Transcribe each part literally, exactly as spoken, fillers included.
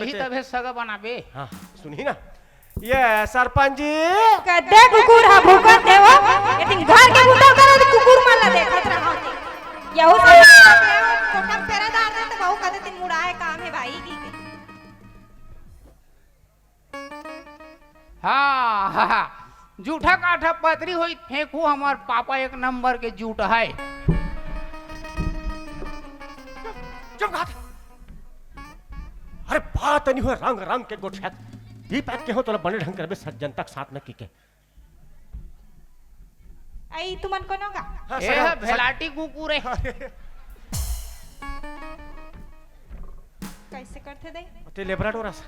यही तभे सगा बनाबे। हाँ, सुनही ना, ये सरपंच जी। कदे कुकुर हा भूकत हे वो, एतिन घर के बूता करत कुकुर मन ला देखत रहा। यहू सब कोठा में पेरा डार दे तो बहू कदे दिन मुड़ाए काम हे भाई की। हाँ, हाँ, हाँ। जूठा काठा पतरी होई फेंकू, हमर पापा एक नंबर के जूठ है। चुप घात। अरे बात नहीं हो, रंग रंग के गोठियात। ई पैक के हो तोला बने ढंग करबे सज्जन तक साथ में की के। आई तुमन कोनो का? हाँ, ए सगा, है सगा। भेलाटी कुकुर है। अरे। कैसे करथे दे? ते लेबरा डोरा सा।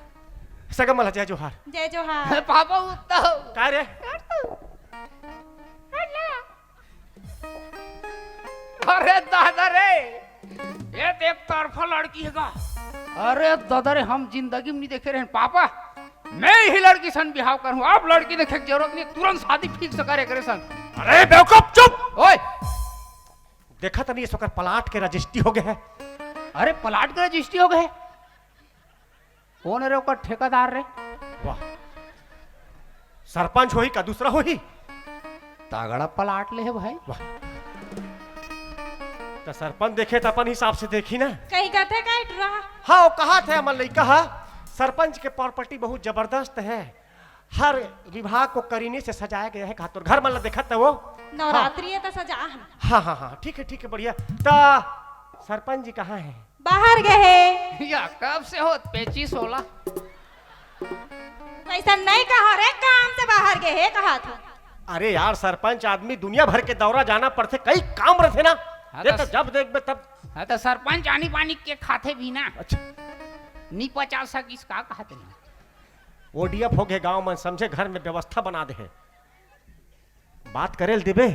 सगा मला जय जोहार। जय जोहार। पापा उत्ता हो। का रे? अरे दादा रे, ये तो एक तरफा लड़की है का? अरे दादा रे, हम जिंदगी में नहीं देखे रहे पापा। मैं ही लड़की सन बिहाव करूं, अब लड़की देखे के जरूरत नहीं, तुरंत शादी फिक्स करे करे सन। अरे बेवकूफ, चुप। ओए, देखा तो नहीं, इसका प्लाट के रजिस्ट्री हो गया है। अरे प्लाट के रजिस्ट्री हो गए? कौन रे ओकर ठेकेदार रे? वाह, सरपंच होही का दूसरा होही? तगड़ा प्लाट ले है भाई। वाह, तो सरपंच देखे तो अपन हिसाब से देखी ना। कहीं कहते का इट रहा? हाँ, वो कहा थे हमर लइका हा, सरपंच के प्रॉपर्टी बहुत जबरदस्त है, हर विभाग को करीने से सजाया गया है। कहा तोर घर मन ला देखत है वो। नवरात्रि है तो सजा है। हाँ हाँ हाँ, ठीक है ठीक है, बढ़िया। तो सरपंच जी कहाँ है? बाहर गए हे। या कब से होत पेचिस होला? वैसा नहीं कहा रे, काम से बाहर गए हे कहा था। अरे यार, सरपंच आदमी दुनिया भर के दौरा जाना पड़थे, कई काम रथे ना। हाँ ये तो तो जब देखबे तब। हाँ तो सरपंच आनी पानी के खाथे भी ना। अच्छा। नी पचा सकिस का कहत नहीं। ओडीएफ हो गए गांव मन, समझे, घर में व्यवस्था बना दे हे। बात करे ल देबे।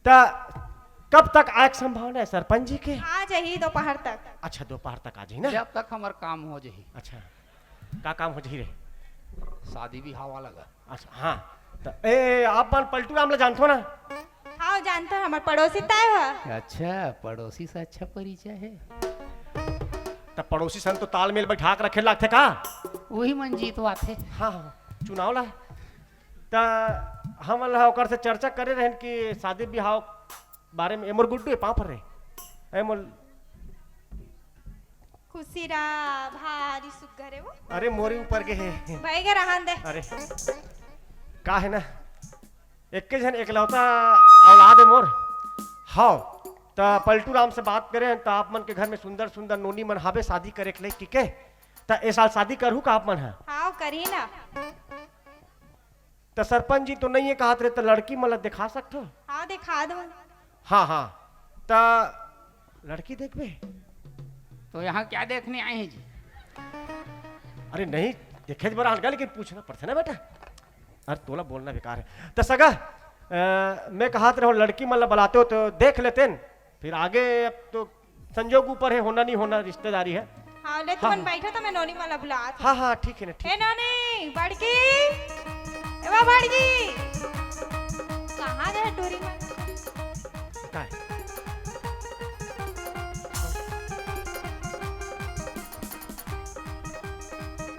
त कब तक आए के संभावना है सरपंच जी के? आ जाही दोपहर तक। अच्छा, दोपहर तक आ जाही ना। जब तक हमर काम हो जाही। अच्छा, का काम हो जाही रे? शादी बिहाव वाला का। अच्छा, हाँ। त ए, ए, आप मन पलटू राम ला जानथो ना? हाँ, जानथो, हमर पड़ोसी ताय ह। अच्छा, पड़ोसी से अच्छा परिचय है। त पड़ोसी सन तो तालमेल बैठा के रखे लागथे का? वही मन जीतवाथे। हाँ, हाँ, चुनाव ला। त हमन ह ओकर से चर्चा करे रहन कि शादी बिहाव बारे में। ए मोर गुड्डू, ए पाँव पर रे। ए मोर खुशी रहा, भारी सुग्घर है वो। अरे मोरी ऊपर के है। भाई के रहन दे। अरे का है ना, एक के जन एकलौता औलाद है मोर। हाँ, त पलटू राम से बात करे त आप मन के घर में सुंदर सुंदर नोनी मन हावे शादी करे के लिए, ठीक है? त ए साल शादी करहू का आप मन ह? हाँ, करी ना। त सरपंच जी तो नहीं है कहत रहे, त लड़की मन ला दिखा सकथो? हाँ, दिखा दो। हाँ, हाँ। त लड़की देखबे? तो यहाँ क्या देखने आए हैं जी? अरे नहीं, देखे बर आन का, लेकिन पूछना पड़थे ना बेटा। अरे तोला बोलना बेकार है। त सगा, अ, मैं कहत रहो लड़की मन ला बुलाते हो तो देख लेते न, फिर आगे अब तो संजोग ऊपर है, होना नहीं होना रिश्तेदारी है। हाँ, ले हाँ, तुमन हाँ। बैठो तो मैं नोनी मन ला बुलात हूँ। हाँ, हाँ, ठीक है ना, ठीक ए है। नोनी, बड़की, ए वा बड़की, कहाँ गए टूरी मन? काय?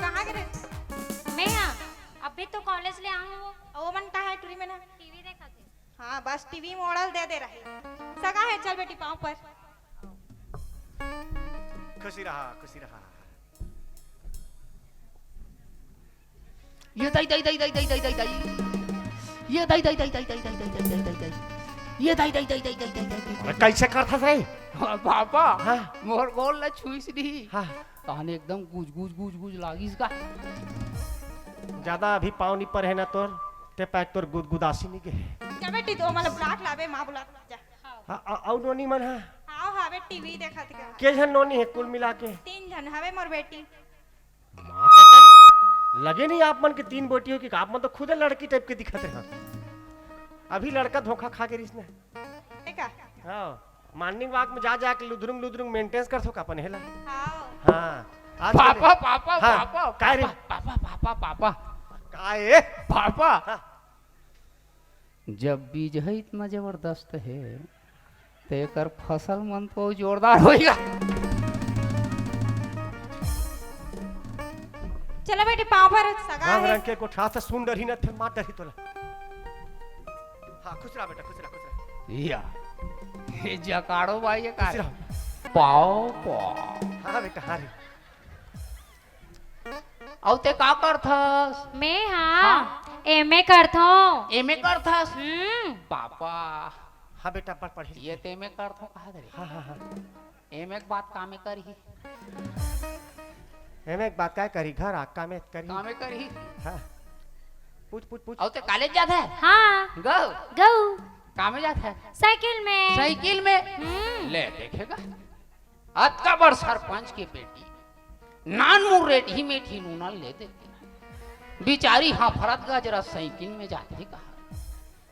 कहाँ गए? मैं यहाँ, अभी तो कॉलेज ले आऊँ वो। ओ मन कहाँ है टूरी मन? टीवी देखा थे। हाँ, बस टीवी मोड़ल दे दे रही। सगा है, चल बेटी, पाँव पर। खुशी रहा, खुशी रहा। ये दाई, दाई, दाई। ये दाई, दाई, दाई। अरे, कैसे करथा से? हाँ, पापा, हाँ। मोर गोड़ ला छुईस नहीं। हाँ। तहने एकदम गुज, गुज, गुज, गुज लागिस का। ज्यादा अभी पाँव नहीं पर है ना तोर, ते पैक तोर गुदगुदासी नहीं के। जा बेटी, तो मतलब बुलात लाबे, माँ बुलात जा। हाँ, अ-, अउ नोनी मन हा? हाँ, हावे टीवी देखत के। के झन नोनी है कुल मिला के? तीन झन हवे मोर बेटी। माँ कसम, लगे नहीं आप मन के तीन बेटी हो कि आप मन तो खुदे लड़की टाइप के दिखत रहे। अभी लड़का धोखा खा के रिस ना। देखा? हाँ, मॉर्निंग वॉक में जा जा के लुधरुंग लुधरुंग मेंटेनेंस करथो का अपन हेला? हाँ। हाँ। आज पापा, पापा, हाँ, पापा, काय रे? Papa, papa, papa, papa. काय? पापा। हाँ। जब बीज है इतना जबरदस्त है, तो एकर फसल मन तो जोरदार होइगा। चला बेटी, पाँव पर सगा राम हे। रंग के गोठा से सुन डरही न, फिर मार डरही तोला। हाँ, खुश रहा बेटा, खुश रहा, खुश रहा। या, ये जकाड़ो भाई, ये का खुश है? रहा। पाँव, पाँव। हाँ बेटा, हाँ रे। अउ ते का करथस? मैं, हाँ, हाँ। एमए करथों। एमए करथस? हम्म। पापा। हाँ बेटा, पढ़, पढ़। ये ते एमए करथों कहा रे? हाँ, हाँ, हाँ। एमए के बात कामे करही? एमए के बात काय करही? घर आ कामे करही। कामे करही? हाँ। पूछ, पूछ, पूछ। अउ ते कॉलेज जात है? हाँ। गऊ? गऊ। कामे जात है? साइकिल में। साइकिल में? हम्म। ले, देखेगा। अतका बड़ सरपंच के बेटी, नानमुन रेटही मेटही नूना ले देथे। बिचारी हाफरत गजरा साइकिल में जाथे कहा।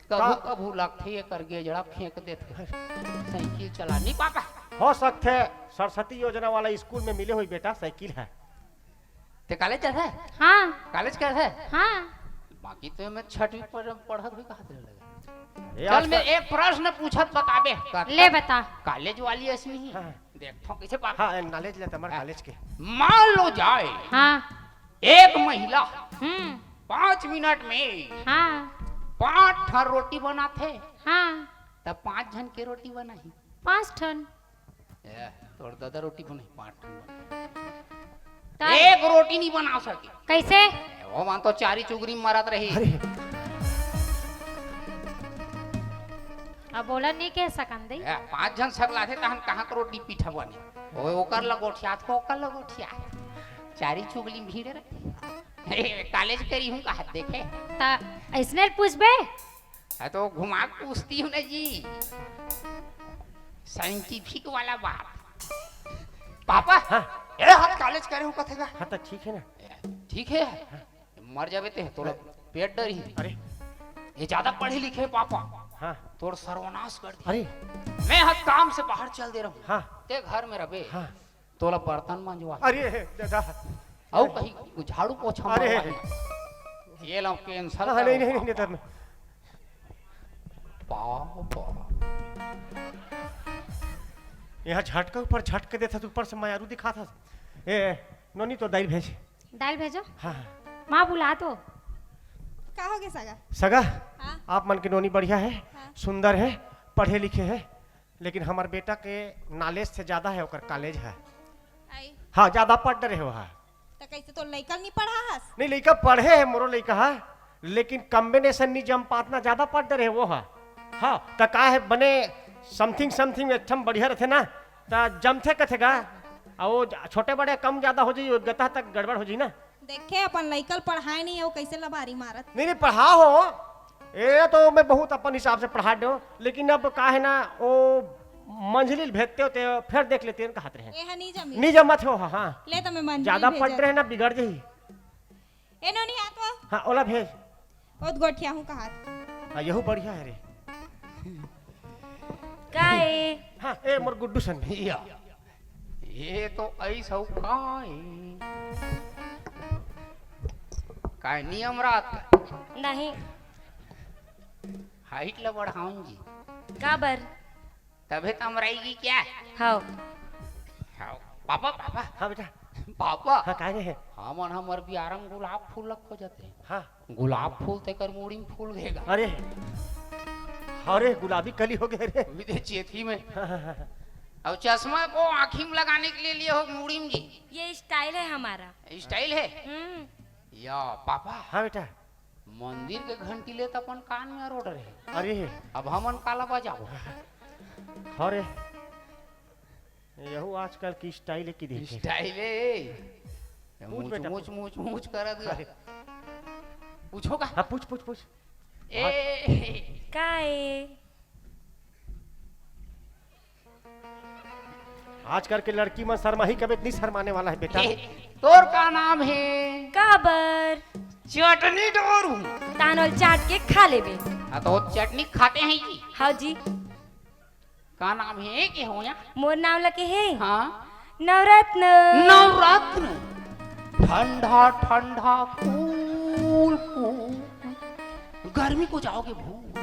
कभू का? कभू लगथे, एकर गेजड़ा फेंक देथे। साइकिल चला नहीं पाता। हो सकथे, सरस्वती योजना वाला स्कूल में मिले होही बेटा, साइकिल है। ते कॉलेज जात है? हाँ। कॉलेज जात है? हाँ। बाकी तो मैं छठवीं पर पढ़त हुई कहा तेरे लगे। ए, चल, आजकल मैं एक प्रश्न पूछत बताबे। का-, ले बता। कॉलेज वाली ऐसी नहीं। हाँ। देखथों कैसे बात। हाँ, नॉलेज लेता हमारे हाँ। कॉलेज के। मान लो जाए, हाँ। एक महिला हम्म। पाँच मिनट में हाँ। पाँच ठन रोटी बनाथे, हाँ। तब पाँच झन के रोटी बनाही? पाँच ठन। ए, तोर दादा रोटी बनाही, पाँच ठन बनाही। तब? एक रोटी नहीं बना सके। कैसे? ए, वो मान तो चारी चुगरी मरत रही। अरे। अब बोला नहीं कह सकन दे। ए, पाँच झन सकलाथे, तहन कहाँ के रोटी पीठा बने? ओ, ओकर लगोठिया, तो ओकर लगोठिया। चारी चुगली भीड़ रहे। ए, कॉलेज करी हूँ कहा देखे। ता ऐसने पूछबे? हाँ, तो घुमा के पूछती हूँ ना जी। साइंटिफिक वाला बात। पापा, हाँ। ए, हम कॉलेज करे हूँ कथेगा। हाँ, तो ठीक है ना। ए, ठीक है। हाँ। मर जाबे ते, तोला पेट डरही। अरे। ये ज्यादा पढ़े लिखे पापा। हाँ। तोर सर्वनाश कर दी। अरे। मैं हर काम से बाहर चल दे रहूं। हाँ। ते घर में रबे। हाँ। तोला बर्तन मंजवा। अरे, दादा। अउ कहीं झाड़ू पोछा अरे। मरवा दे। ये लो कैंसर हाँ, का नहीं, नहीं, रोग। नहीं, नहीं, नहीं। पापा। यहाँ झटका ऊपर झटके देता, तू ऊपर से मयारू दिखाता। ए, नोनी तो दाई भेज। दाल भेजो। हाँ, हाँ। माँ बुला तो। का हो गया सगा? सगा, हाँ। आप मन के नोनी बढ़िया है, हाँ। सुंदर है, पढ़े लिखे है, लेकिन हमार बेटा के नॉलेज से ज्यादा है ओकर कॉलेज है। आई। हाँ, ज्यादा पढ़ रहे हो, हाँ। तो कैसे तो लइका नहीं पढ़ा हस? नहीं, लइका पढ़े है, मोरो लइका है, लेकिन कॉम्बिनेशन नहीं जम पात ना, ज्यादा पढ़ रहे वो है। हाँ, तो का है बने समथिंग समथिंग एक ठम बढ़िया रहते ना, तो जमथे कथे गा, आ वो ज-, छोटे बड़े कम ज्यादा हो जाई, वो गता तक गड़बड़ हो जाई ना। देखे, अपन लइका ल पढ़ाए नहीं, वो कैसे लबारी मारत। नहीं, नहीं, पढ़ा हो, ए तो मैं बहुत अपन हिसाब से पढ़ा दो, लेकिन अब का है ना, वो मंझली ल भेजते होते, फिर देख लेते हैं, कहत रहे। ए, हाँ, नहीं जमी। नहीं जमत हो, हाँ, हाँ। ले तो मैं मंझली ज्यादा भेजत। पढ़ रहे ना, बिगड़ जाई। ए, नोनी, आ तो। हाँ, ओला भेज। ओत गोठिया हूँ कहत। हाँ, यहू बढ़िया है रे। का ए? हाँ, ए, मोर गुड्डू सन। या। ये तो ऐसा का ए? काय नियम रात का? नहीं। हाइट ला बढ़ाऊं जी। काबर? तभे तो अमराई गी क्या? हाव। हाव। Papa, papa. हाँ बेटा। पापा। हाँ, काय रे? हमन हमर बियारा म गुलाब फूल ल खोजत हे। हाँ। गुलाब फूल तेकर मुड़ी म फूल घेगा। अरे। अरे, गुलाबी कली हो गए रे। विदे चेथी में। हाँ, हाँ, हाँ, हाँ। अब चश्मा को आँखी में लगाने के लिए लिए हो मुड़ी में जी। ये स्टाइल है हमारा। स्टाइल है? हम्म। या पापा। हाँ बेटा। मंदिर के घंटी ले त अपन कान में अरोड़ रहे। अरे। अब हमन काला बजाबो। अरे। यहू आजकल की स्टाइल है कि देखे। स्टाइल है। पूछ मूछ, बेटा, मूछ, पूछ। मूछ, मूछ करत गा। अरे। पूछो का? हाँ, पूछ, पूछ, पूछ। ए। का ए? आजकल के लड़की मन शर्मा ही कबे नहीं शर्माने वाला है बेटा। ए, तोर का नाम है? काबर? चटनी डोरू। तानोल चाट के खा लेबे। हाँ, तो चटनी खाते हैं जी। हाँ जी। का नाम है के हो या? मोर नाम लगे है। हाँ। नवरत्न। नवरत्न। ठंडा ठंडा कूल कूल। गर्मी को जाओगे भूल।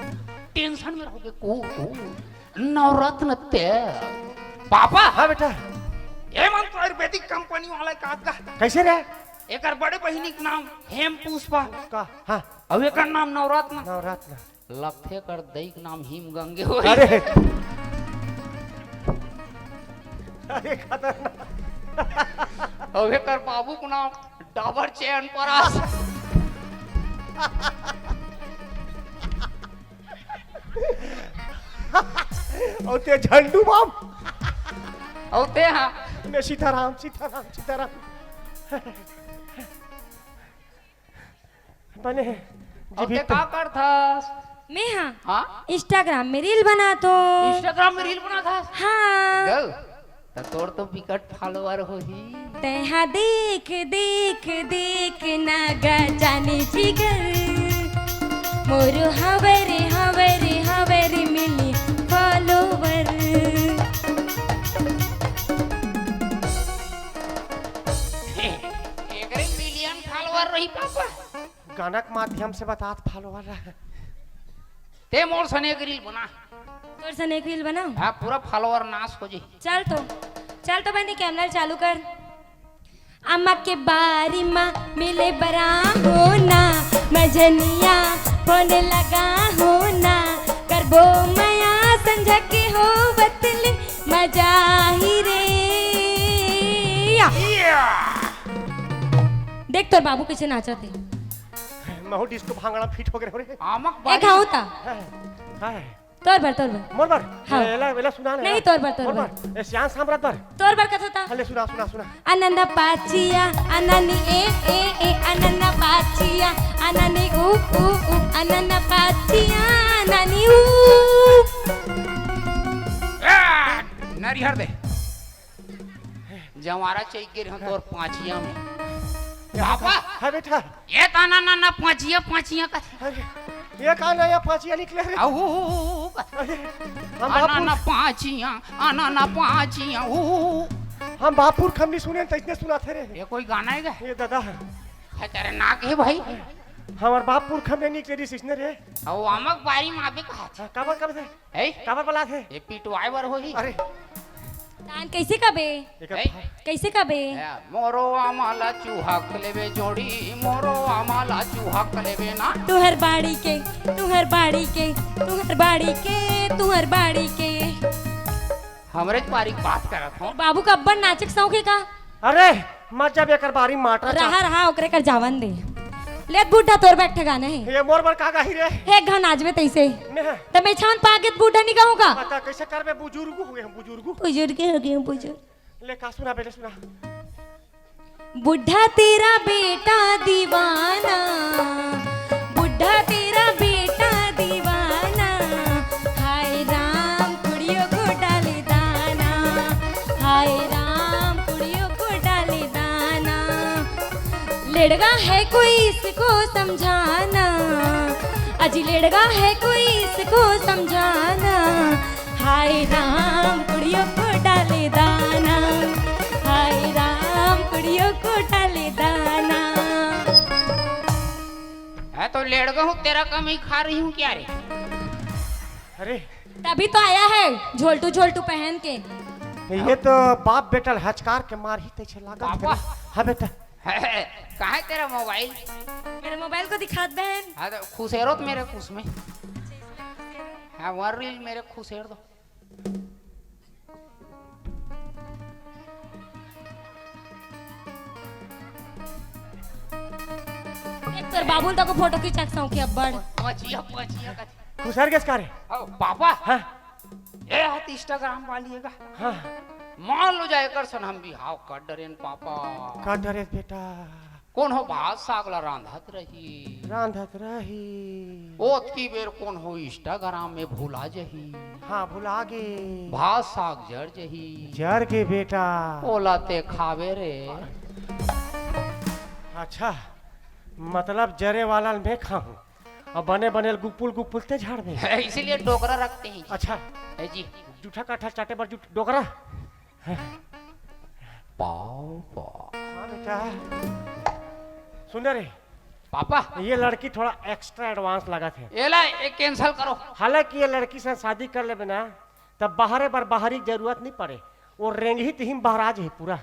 टेंशन में रहोगे कूल कूल। नवरत्न तेल। पापा। हाँ बेटा। ये मन तो आयुर्वेदिक कंपनी वाला का का। कैसे रे? एकर बड़े बहिनी के नाम हेम पुष्पा। का? हाँ। अउ एकर नाम नवरत्न। नवरत्न। लगथे एकर दई के नाम हिम गंगे होही। अरे। अरे, खतरनाक। अउ एकर बाबू के नाम डबल चैन परास। अउ ते झंडू बम। अउ ते, हाँ। ने सीताराम, सीताराम, सीताराम। बने अउ ते जीवित। का करथस? मैं, हाँ। हाँ? Instagram में reel बनात हों। Instagram में reel बनात हस? हाँ। गल, त तोर तो बिकट follower होही। तैं हा देख, देख, देख ना गा जाने जिगर, मोरो हवरे, हवरे, हवरे मिली follower। एकरे million follower रही पापा। गाना के माध्यम से बतात follower रहे। ते मोर सने एक reel बना। तोर सने एक reel बना। हाँ, पूरा follower नाश हो जाई। चल तो, चल तो बनी, camera चालू कर। अम्मा के बारी मा मिले बरा होना, मजनिया phone लगा होना, करबो मया संझा के हो बतले मजा ही रे। या। देख तोर बाबू कैसे नाचत हे। महू disco भांगड़ा fit हो गए रे। आमक ए, बारी। खाओ ता। हाँ, हाँ। तोर बर, तोर बर। मोर बर? हाँ। ए, एला, एला सुना ना, नहीं, एला। तोर बर, तोर मोर बर। बर। ए, श्याम साम्राट बर। तोर बर कथो ता। अले सुना, सुना, सुना। अनन्ना पाचिया, अननी ए, ए, ए, अनन्ना पाचिया, अननी उ, उ, उ, अनन्ना पाचिया, अननी उ। ए, नरिहर दे। जवारा चइक गे रहूं तोर पाचिया में। पापा। हाँ बेटा। ये ता ना, ना, ना, पाचिया, पाचिया कथे। अरे, ये का ना, ये पाचिया निकले रे? अहू, अरे, हम अना बापुर ना पाचिया, अना ना पाचिया, ऊ। हम बापुर खमनी सुने त इसने सुनाथे रे। ये कोई गाना हे का? ये दादा। खतरनाक हे भाई। हमर बापुर खमनी निकले रिहिस इसने रे। अउ आमक बारी मा आबे कहा। हाँ, काबर, काबर से? ए? काबर बलात हे? ए पिटवाए बर होही। अरे। तान कैसे कबे? एकर ए? फा- कैसे कबे? ए, मोरो आमा ला चुहक लेबे जोड़ी, मोरो आमा ला चुहक लेबे ना। तुहर बाड़ी के, तुहर बाड़ी के, तुहर बाड़ी के, तुहर बाड़ी के। हमरे बारी के बात करत हों। बाबू का अब्बड़ नाचे के शौक हे का? अरे, मत जब एकर बारी माटा चा- रहा, रहा, ओकरे कर जावन दे। ले बुड्ढा तोर बर एक ठे गाना हे। ये मोर बर का गाही रे? हे घन आज में तैसे। मैं? त मैं छान पागे त बुड्ढा नहीं कहूँगा। पता कैसे करबे, बुजुर्ग हो गए हम, बुजुर्ग। बुजुर्ग हो गए हम, बुजुर्ग। ले का सुना बेटा, सुना। बुड्ढा तेरा बेटा दीवाना, बुड्ढा तेरा बेटा दीवाना, हाय राम कुड़ियों को डाले दाना, हाय राम कुड़ियों को डाले दाना। लेड़गा है कोई इसको समझाना, अजी लेड़गा है कोई इसको समझाना। हाय राम कुड़ियों को डाले दाना, हाय राम कुड़ियों को डाले दाना। है तो लेड़गा हूँ, तेरा कम ही खा रही हूँ क्या रे? अरे। तभी तो आया है झोलटू झोलटू पहन के। ये तो बाप बेटा हचकार के मार ही तैसे लागत है। पापा। हाँ बेटा। है, कहाँ है तेरा मोबाइल? मेरे मोबाइल को दिखात बहन। हाँ तो खुसेरो तो मेरे कुछ में। हाँ, वर रील मेरे खुसेर दो। एक तोर बाबू ल तको फोटो खिंचा के सौंखे अब्बड़। पचिया, पचिया का। खुसर गेस का रे? ओ, पापा। हाँ। ए, हाथ Instagram वाली है का? हाँ। मान लो जाए कर सन हम भी हाव कर डरेन पापा। कर डरेस बेटा। कोन हो भात साग ला रांधत रही। रांधत रही। ओतकी बेर कोन हो Instagram में भुला जही। हाँ, भुला गे। भात साग जर जही। जर गे बेटा। ओला ते खावे रे। अच्छा, मतलब जरे वाला ल मैं खाहूँ और बने बने ल गुपुल गुपुल ते झाड़ दे। है, इसीलिए डोकरा रखते हैं जी। अच्छा। है जी। जूठा काठा चाटे बर जूठ डोकरा। पापा। हाँ बेटा। सुन रे। पापा। ये लड़की थोड़ा extra advance लगथे। एला, ये cancel करो। हालांकि ये लड़की से शादी कर लेबे ना, तब बाहरे बर बाहरी जरूरत नहीं पड़े। वो रेंगही तिही म बहरा जही पूरा।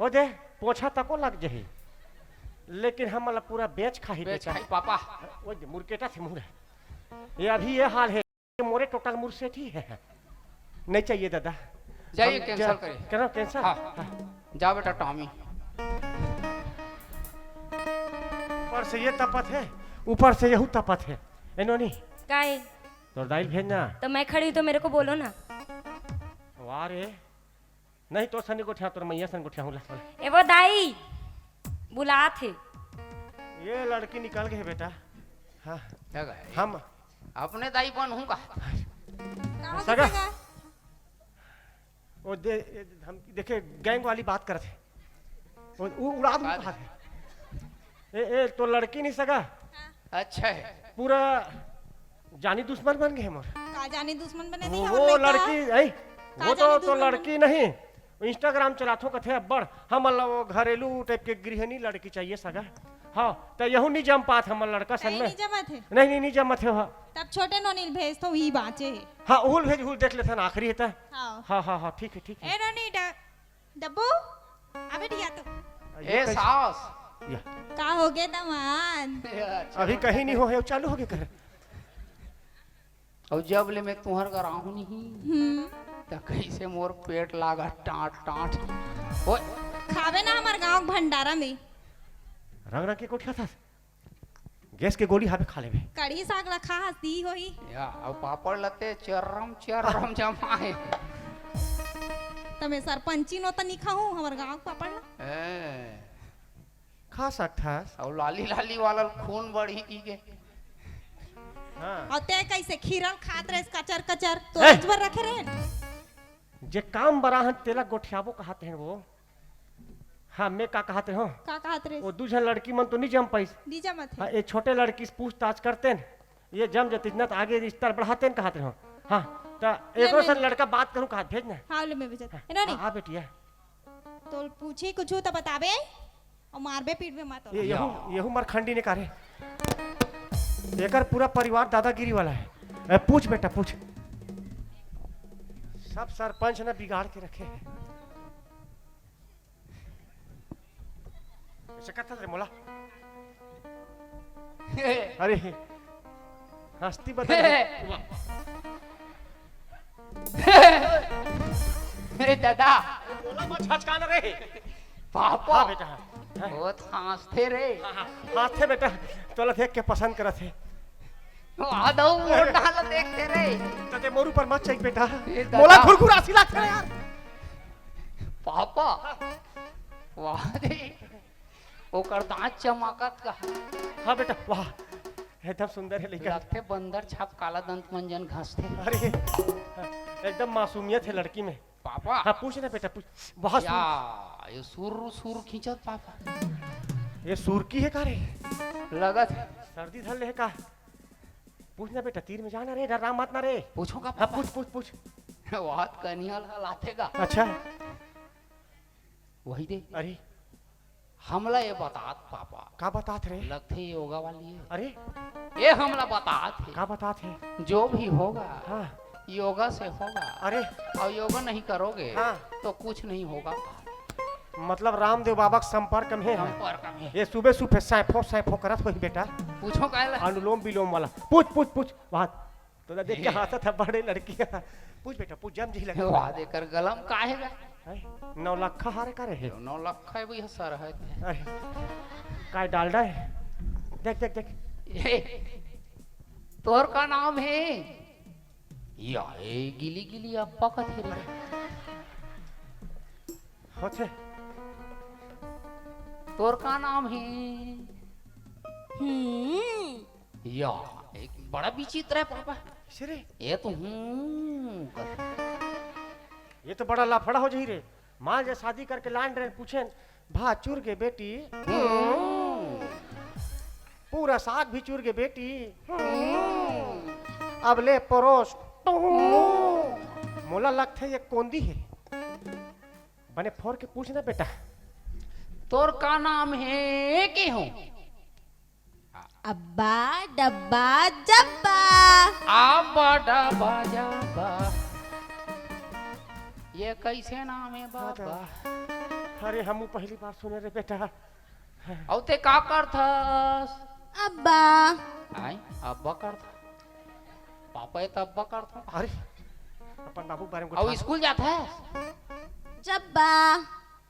ओ दे, पोछा तको लग जही। लेकिन हमन ला पूरा बेच खाही बेच बेटा। खाही पापा। वो दे, मुरकेटा से मुड़ा। ये अभी ये हाल है, ये मोरे टोटल मुरसेठी है। नहीं चाहिए दादा। जाइए, हम cancel जा-, करिए। करो cancel? हाँ। हाँ। जा बेटा टॉमी। ऊपर से ये तपत है, ऊपर से यहू तपत है। ए नोनी, का है? तोर दाई ल भेजना। तो मैं खड़ी हूँ तो मेरे को बोलो ना। वाह रे, नहीं तो सनी गोठिया, तोर मैया सन गोठिया हूँ ला। ए वो दाई, बुलात हे। ये लड़की निकल गई है बेटा। हाँ। क्या कहे? हम अपने दाई बन हूँ का? का हो सगा? सगा? वो दे, हम देखे गैंग वाली बात करत हे। वो उ-, उड़ा दूँ का कहा दे? थे? ए, ए, तो लड़की नहीं सगा? अच्छा है। पूरा जानी दुश्मन बन गए मोर। का जानी दुश्मन बने वो, नहीं, वो हमर लड़का। लड़की, ऐ, का वो तो, जानी तो दुश्मन लड़की बने? नहीं, Instagram चलाथो कथे अब्बड़, हमन ला वो घरेलू type के गृहिणी लड़की चाहिए सगा। हाँ, त यहू नहीं जम पात हमर लड़का सन कहीं में। नहीं जमत है? नहीं, नहीं, नहीं जमत है, हाँ। तब छोटे नोनी ल भेज तो ही बाँचे है। हाँ, उहुल भेज, उहुल देख लेथन, आखिरी है त। हाँ। हाँ, हाँ, हाँ, ठीक है, ठीक है। ए नोनी, ड-, डब्बू, आ बेटी, आ तो। ये ए कैसे? सास। या। का हो गए दामाद? ए, अच्छा। अभी कहीं नहीं हो है, चालू हो गए कर। और जब ले मैं तुहर घर आहूँ नहीं, हम्म। त कैसे मोर पेट लागा टाट टाट। ओए। खावे ना हमर गाँव भंडारा में। रंग रंग के कोठिया था। गैस के गोली हावे खा लेबे। कढ़ी साग ला खा हस दी होही। या, अब पापड़ लते चर्रम चर्रम जमाए। त मैं सरपंची नो त नहीं खाहूँ हमर गाँव के पापड़ ला। ए। खा सकथस। अउ लाली लाली वाला खून बढ़ी की के। हाँ। अउ ते कैसे खीरल खात रहे कचर कचर तो ए! आज भर रखे रहे। जे काम बरा हन तेला गोठियाबो कहत हे वो। हाँ, मैं का कहत रहे हो? का कहत रहे? वो दू झन लड़की मन तो नहीं जम पाइस। नहीं जमत है। हाँ, ये छोटे लड़की से पूछताछ करते न, ये जम जतिस न त आगे रिश्ता बढ़ाते न कहत रहे हो। हाँ, त ले एकरो मैं सन लड़का बात करूँ कहत भेज ना। हाँ, ले मैं भेजत। हाँ, ए, रानी। हाँ, आ बेटी, आ। तो पूछी कुछ तो बताबे, और मारबे पीटबे मत ये, ओला। यहू, या। यहू मरखंडी ने कारे। एकर पूरा परिवार दादागिरी वाला है। ए, पूछ बेटा, पूछ। सब सरपंच ने बिगाड़ के रखे हैं। ऐसे कथा रे मोला। अरे, हस्ती बदल गई। ए दादा। बोला मत, छचका न रे। पापा। हाँ बेटा, हाँ। वो तो हाँसथे रे। हाँ, हाँ, हाँसथे बेटा, तोला देख के पसंद करत हे। आदौ मोटा ला देखथे रे। तते मोर ऊपर मत चढ़ बेटा। ए दादा। मोला घुरघुरासी लागथे रे यार। पापा। वाह रे। ओकर दांत चमकत का। हाँ बेटा, वाह, एकदम सुंदर है लड़का। लगथे बंदर छाप काला दंत मंजन घसथे। अरे, एकदम मासूमियत है लड़की में। पापा। हाँ, पूछ ना बेटा, पूछ। बहुत या, सुन- ये सुर, सुर खींचत पापा। ये सुर की है का रे? लगत है। सर्दी धर ले है का? पूछ ना बेटा, तीर में जाना रे, डर मत ना रे। पूछो का हाँ, पापा? पूछ, पूछ, पूछ। बहुत कनिया ला लाथे का। अच्छा। वही दे। अरे। हमला ये बतात पापा। का बतात रे? लगथे योगा वाली है। अरे। ये हमला बतात है। का बतात है? जो भी होगा, हाँ। योगा से होगा। अरे। और योगा नहीं करोगे, हाँ। तो कुछ नहीं होगा। मतलब रामदेव बाबा के संपर्क में है। संपर्क में। ये सुबह सुबह सैफो सैफो करत होही बेटा। पूछो काहे ला? अनुलोम विलोम वाला। पूछ, पूछ, पूछ। बात। तो देख के हंसत है बड़े लड़की। पूछ बेटा, पूछ, जम जी लगे। वाह, देकर गलम काहे गा? हैं? नौलखा हारे का रे? नौलखा है भैया, सर है। अरे, काय डालडा है? देख, देख, देख। ए, तोर का नाम है? या, ए, गिली गिली अब्बा कथे रे। होथे। तोर का नाम है? हम्म। या, एक बड़ा विचित्र है पापा। कैसे रे? ये तो हूँ कर। ये तो बड़ा लाफड़ा हो जाही रे। मान जा शादी करके लान रहे, पूछेन, "भा चुर गे बेटी?" हम्म। "पूरा साग भी चुर गे बेटी?" हम्म। "अब ले परोस।" मोला लगथे ये कोंदी है। बने फोर के पूछ ना बेटा। तोर का नाम है, के हो? अब्बा, डब्बा, जब्बा। अब्बा, डब्बा, जब्बा। ये कैसे नाम है बाबा? अरे, हमू पहली बार सुने रे बेटा। अउ ते का करथस? अब्बा। आय, अब्बा करथस। पापा, ये तो अब्बा करथस। अरे, अपन बाबू के बारे में कुछ अउ कहा। स्कूल जाथस? जब्बा।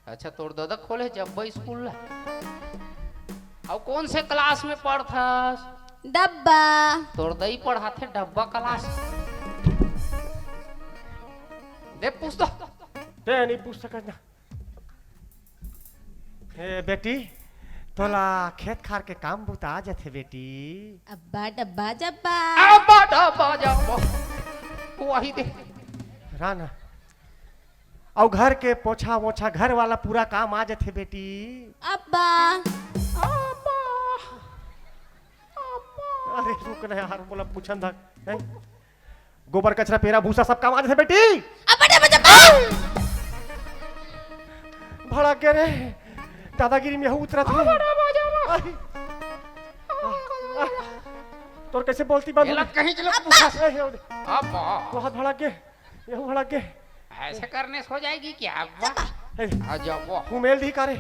अच्छा, तोर ददा खोले हे जब्बा स्कूल ला। अउ कौन से क्लास में पढ़थस? डब्बा। तोर दई पढ़ाथे डब्बा क्लास। दे पूछ तो। ते नहीं पूछ सकत ना। ए बेटी, तोला खेत खार के काम बुता आ जाथे बेटी? अब्बा डब्बा जब्बा। अब्बा डब्बा जब्बा। वही दे। राना। अउ घर के पोछा वोछा, घर वाला पूरा काम आ जाथे बेटी? अब्बा। अब्बा। अरे रुक ना यार, मोला पूछन दा। हैं? गोबर, कचरा, पेरा, भूसा सब काम आ जाथे बेटी? अब्बा डब्बा जब्बा। भड़क गे रे, दादागिरी में हूँ उतरत हूँ। अरे। तोर कैसे बोलती बंद एला हुई? कहीं चलो पूछा। ए, हे, अब्बा। बहुत भड़क गे। यहू भड़क गे। ऐसे करने से हो जाएगी क्या अब्बा? हे। आ जाओ वो। कुमेल दी कारे।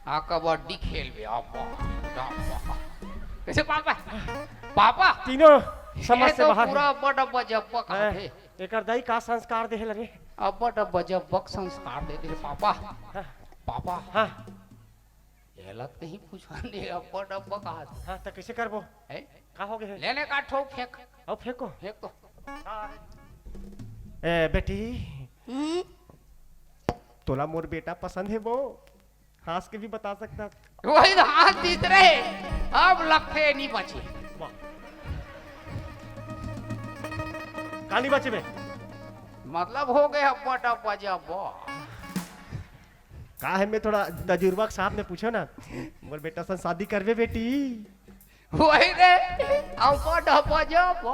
आ कबड्डी खेल बे अब्बा। अब्बा। कैसे पापा? पापा। तीनों समझ ये से तो बाहर पूरा है। अब्बा डब्बा जब्बा का हैं, है। एकर दाई का संस्कार दे हे रे? अब्बा डब्बा जब्बा के संस्कार दे दे पापा। हाँ। पापा। हाँ। एला कहीं पूछवा दे, अब्बा डब्बा कहा थे। हाँ, त कैसे करबो? हैं? का हो गए? ले ले का ठोक फेंक। अब फेंको। फेंक तो। ए, बेटी। हम्म? तोला मोर बेटा पसंद हे वो? हंस के भी बता सकता। वही तो हंस जीत रहे। अब लखे नहीं बचे। वाह। का नहीं बचे बे? मतलब हो गए अब्बा डब्बा जब्बा। का है, मैं थोड़ा तजुर्बा के साथ में पूछो ना, मोर बेटा सन शादी करबे बेटी? वही रे, अब्बा डब्बा जब्बा।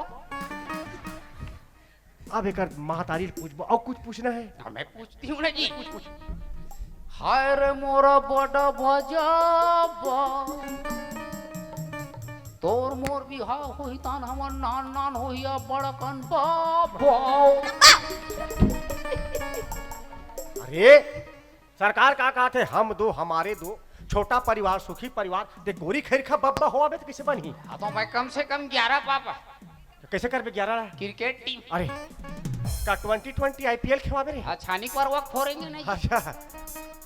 अब एकर महतारी ल पूछबो, अउ कुछ पूछना है? हाँ, मैं पूछती हूँ ना जी। पूछ, पूछ। हाय रे मोरा बड़ा भजाबा, तोर मोर बिहाव होही तान हमर नान नान होही आ बड़कन बाबा। अरे, सरकार का कहा थे, हम दो हमारे दो, छोटा परिवार सुखी परिवार, ते गोरी खैर खा बब्बा हो अबे तो कैसे बनही? हाँ, तो मैं कम से कम ग्यारह पापा। तो कैसे करबे ग्यारह ला? Cricket team. अरे, का ट्वेंटी ट्वेंटी आईपीएल खेवाबे रे? हाँ, छानी पर वक्त हो रही है नहीं। अच्छा,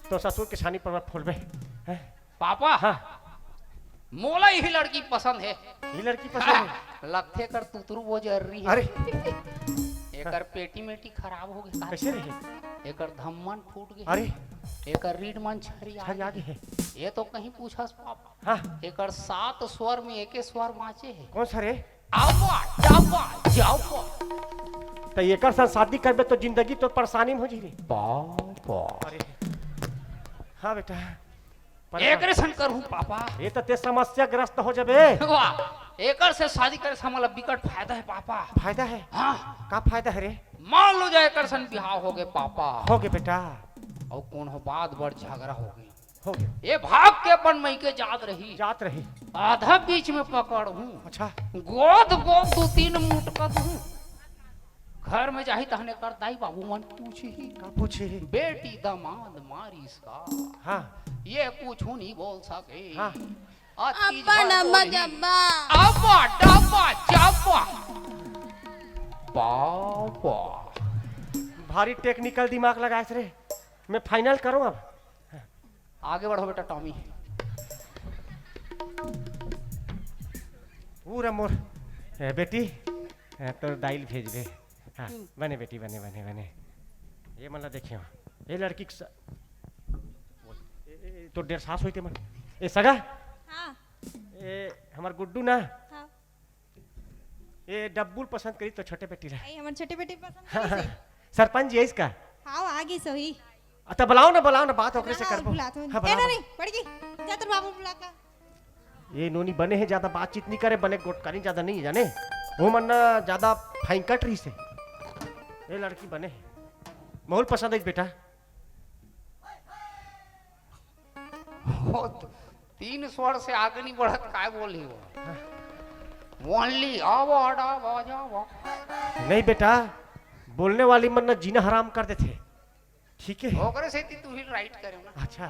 तो ससुर के छानी पर वक्त फोड़बे। हैं? पापा। हाँ। मोला यही लड़की पसंद है। ये लड़की पसंद है? लगथे एकर तुतरू वो जर्री है। अरे। एकर पेटी मेटी खराब हो गया। कैसे रहे? एकर धम्मन फूट गए। अरे। एकर रीढ़ मन छरिया छरिया गए। गए है। ये तो कहीं पूछस पापा। हाँ। एकर सात स्वर में एके स्वर बाँचे है। कौन सा रे? आवा, जावा, जावा। तो एकर साथ शादी करबे तो जिंदगी तो परेशानी में हो जी रे। पापा। अरे। हाँ बेटा। परेशान। एकरे सन करहूँ पापा। ये तो ते समस्याग्रस्त हो जाबे। वाह, एकर से शादी करे से हमला बिकट फायदा है पापा। फायदा है? हाँ। का फायदा है रे? मान लो जाए एकर सन बिहाव हो गए पापा। हो गए बेटा। और कौन हो बात बड़ झगड़ा हो गई। हो गए। ये भाग के अपन मई के जात रही। जात रही। आधा बीच में पकड़ हूँ। अच्छा। गोद गोद दो तीन मुटकत हूँ। घर में जाही तहने कर दाई बाबू मन पूछी ही। का पूछी ही? बेटी दामाद मारिस का। हाँ। ये कुछ नहीं बोल सके। हाँ। अति अब्बा झगड़ नम्मा बोली। जब्बा। अब्बा डब्बा जब्बा। बाबा। भारी टेक्निकल दिमाग लगाए रे। मैं फाइनल करूँ अब। आगे बढ़ो बेटा टॉमी। पूरा मोर, ए, बेटी, ए, तोर दाई ल भेजबे। हाँ, हम्म। बने बेटी, बने, बने, बने। ये मन ला देखियो। ये लड़की के स-, ए, ए, ए, तोर डेढ़ सास होई ते मन। ए, सगा? हाँ। ए, हमर गुड्डू ना? हाँ। ए, डब्बू ल पसंद करी तो छोटे बेटी ला। आई, हमर छोटे बेटी पसंद करी से। सरपंच जी है इसका? हाँ, आ गई सही। अ, त बुलाओ ना, बुलाओ ना, बात ओकरे से ना, करबो। बुलात हूँ। हाँ, ए, बुलाओ, नहीं, बुलाओ। नहीं, पड़ गई। जा तोर बाबू बुला का। ये नोनी बने है, ज्यादा बातचीत नहीं करे, बने गोटकानी ज्यादा नहीं है, जाने? वो मन ना ज्यादा फाइंकट रही से। ये लड़की बने है। माहौल पसंद है बेटा। वो तो तीन स्वर से आगे नहीं बढ़त, काय बोली वो? Only आवा, आवा, आवा। नहीं बेटा, बोलने वाली मन ना जीना हराम कर देथे। ठीक है। ओकरे सेती तू ही राइट करे ना। अच्छा।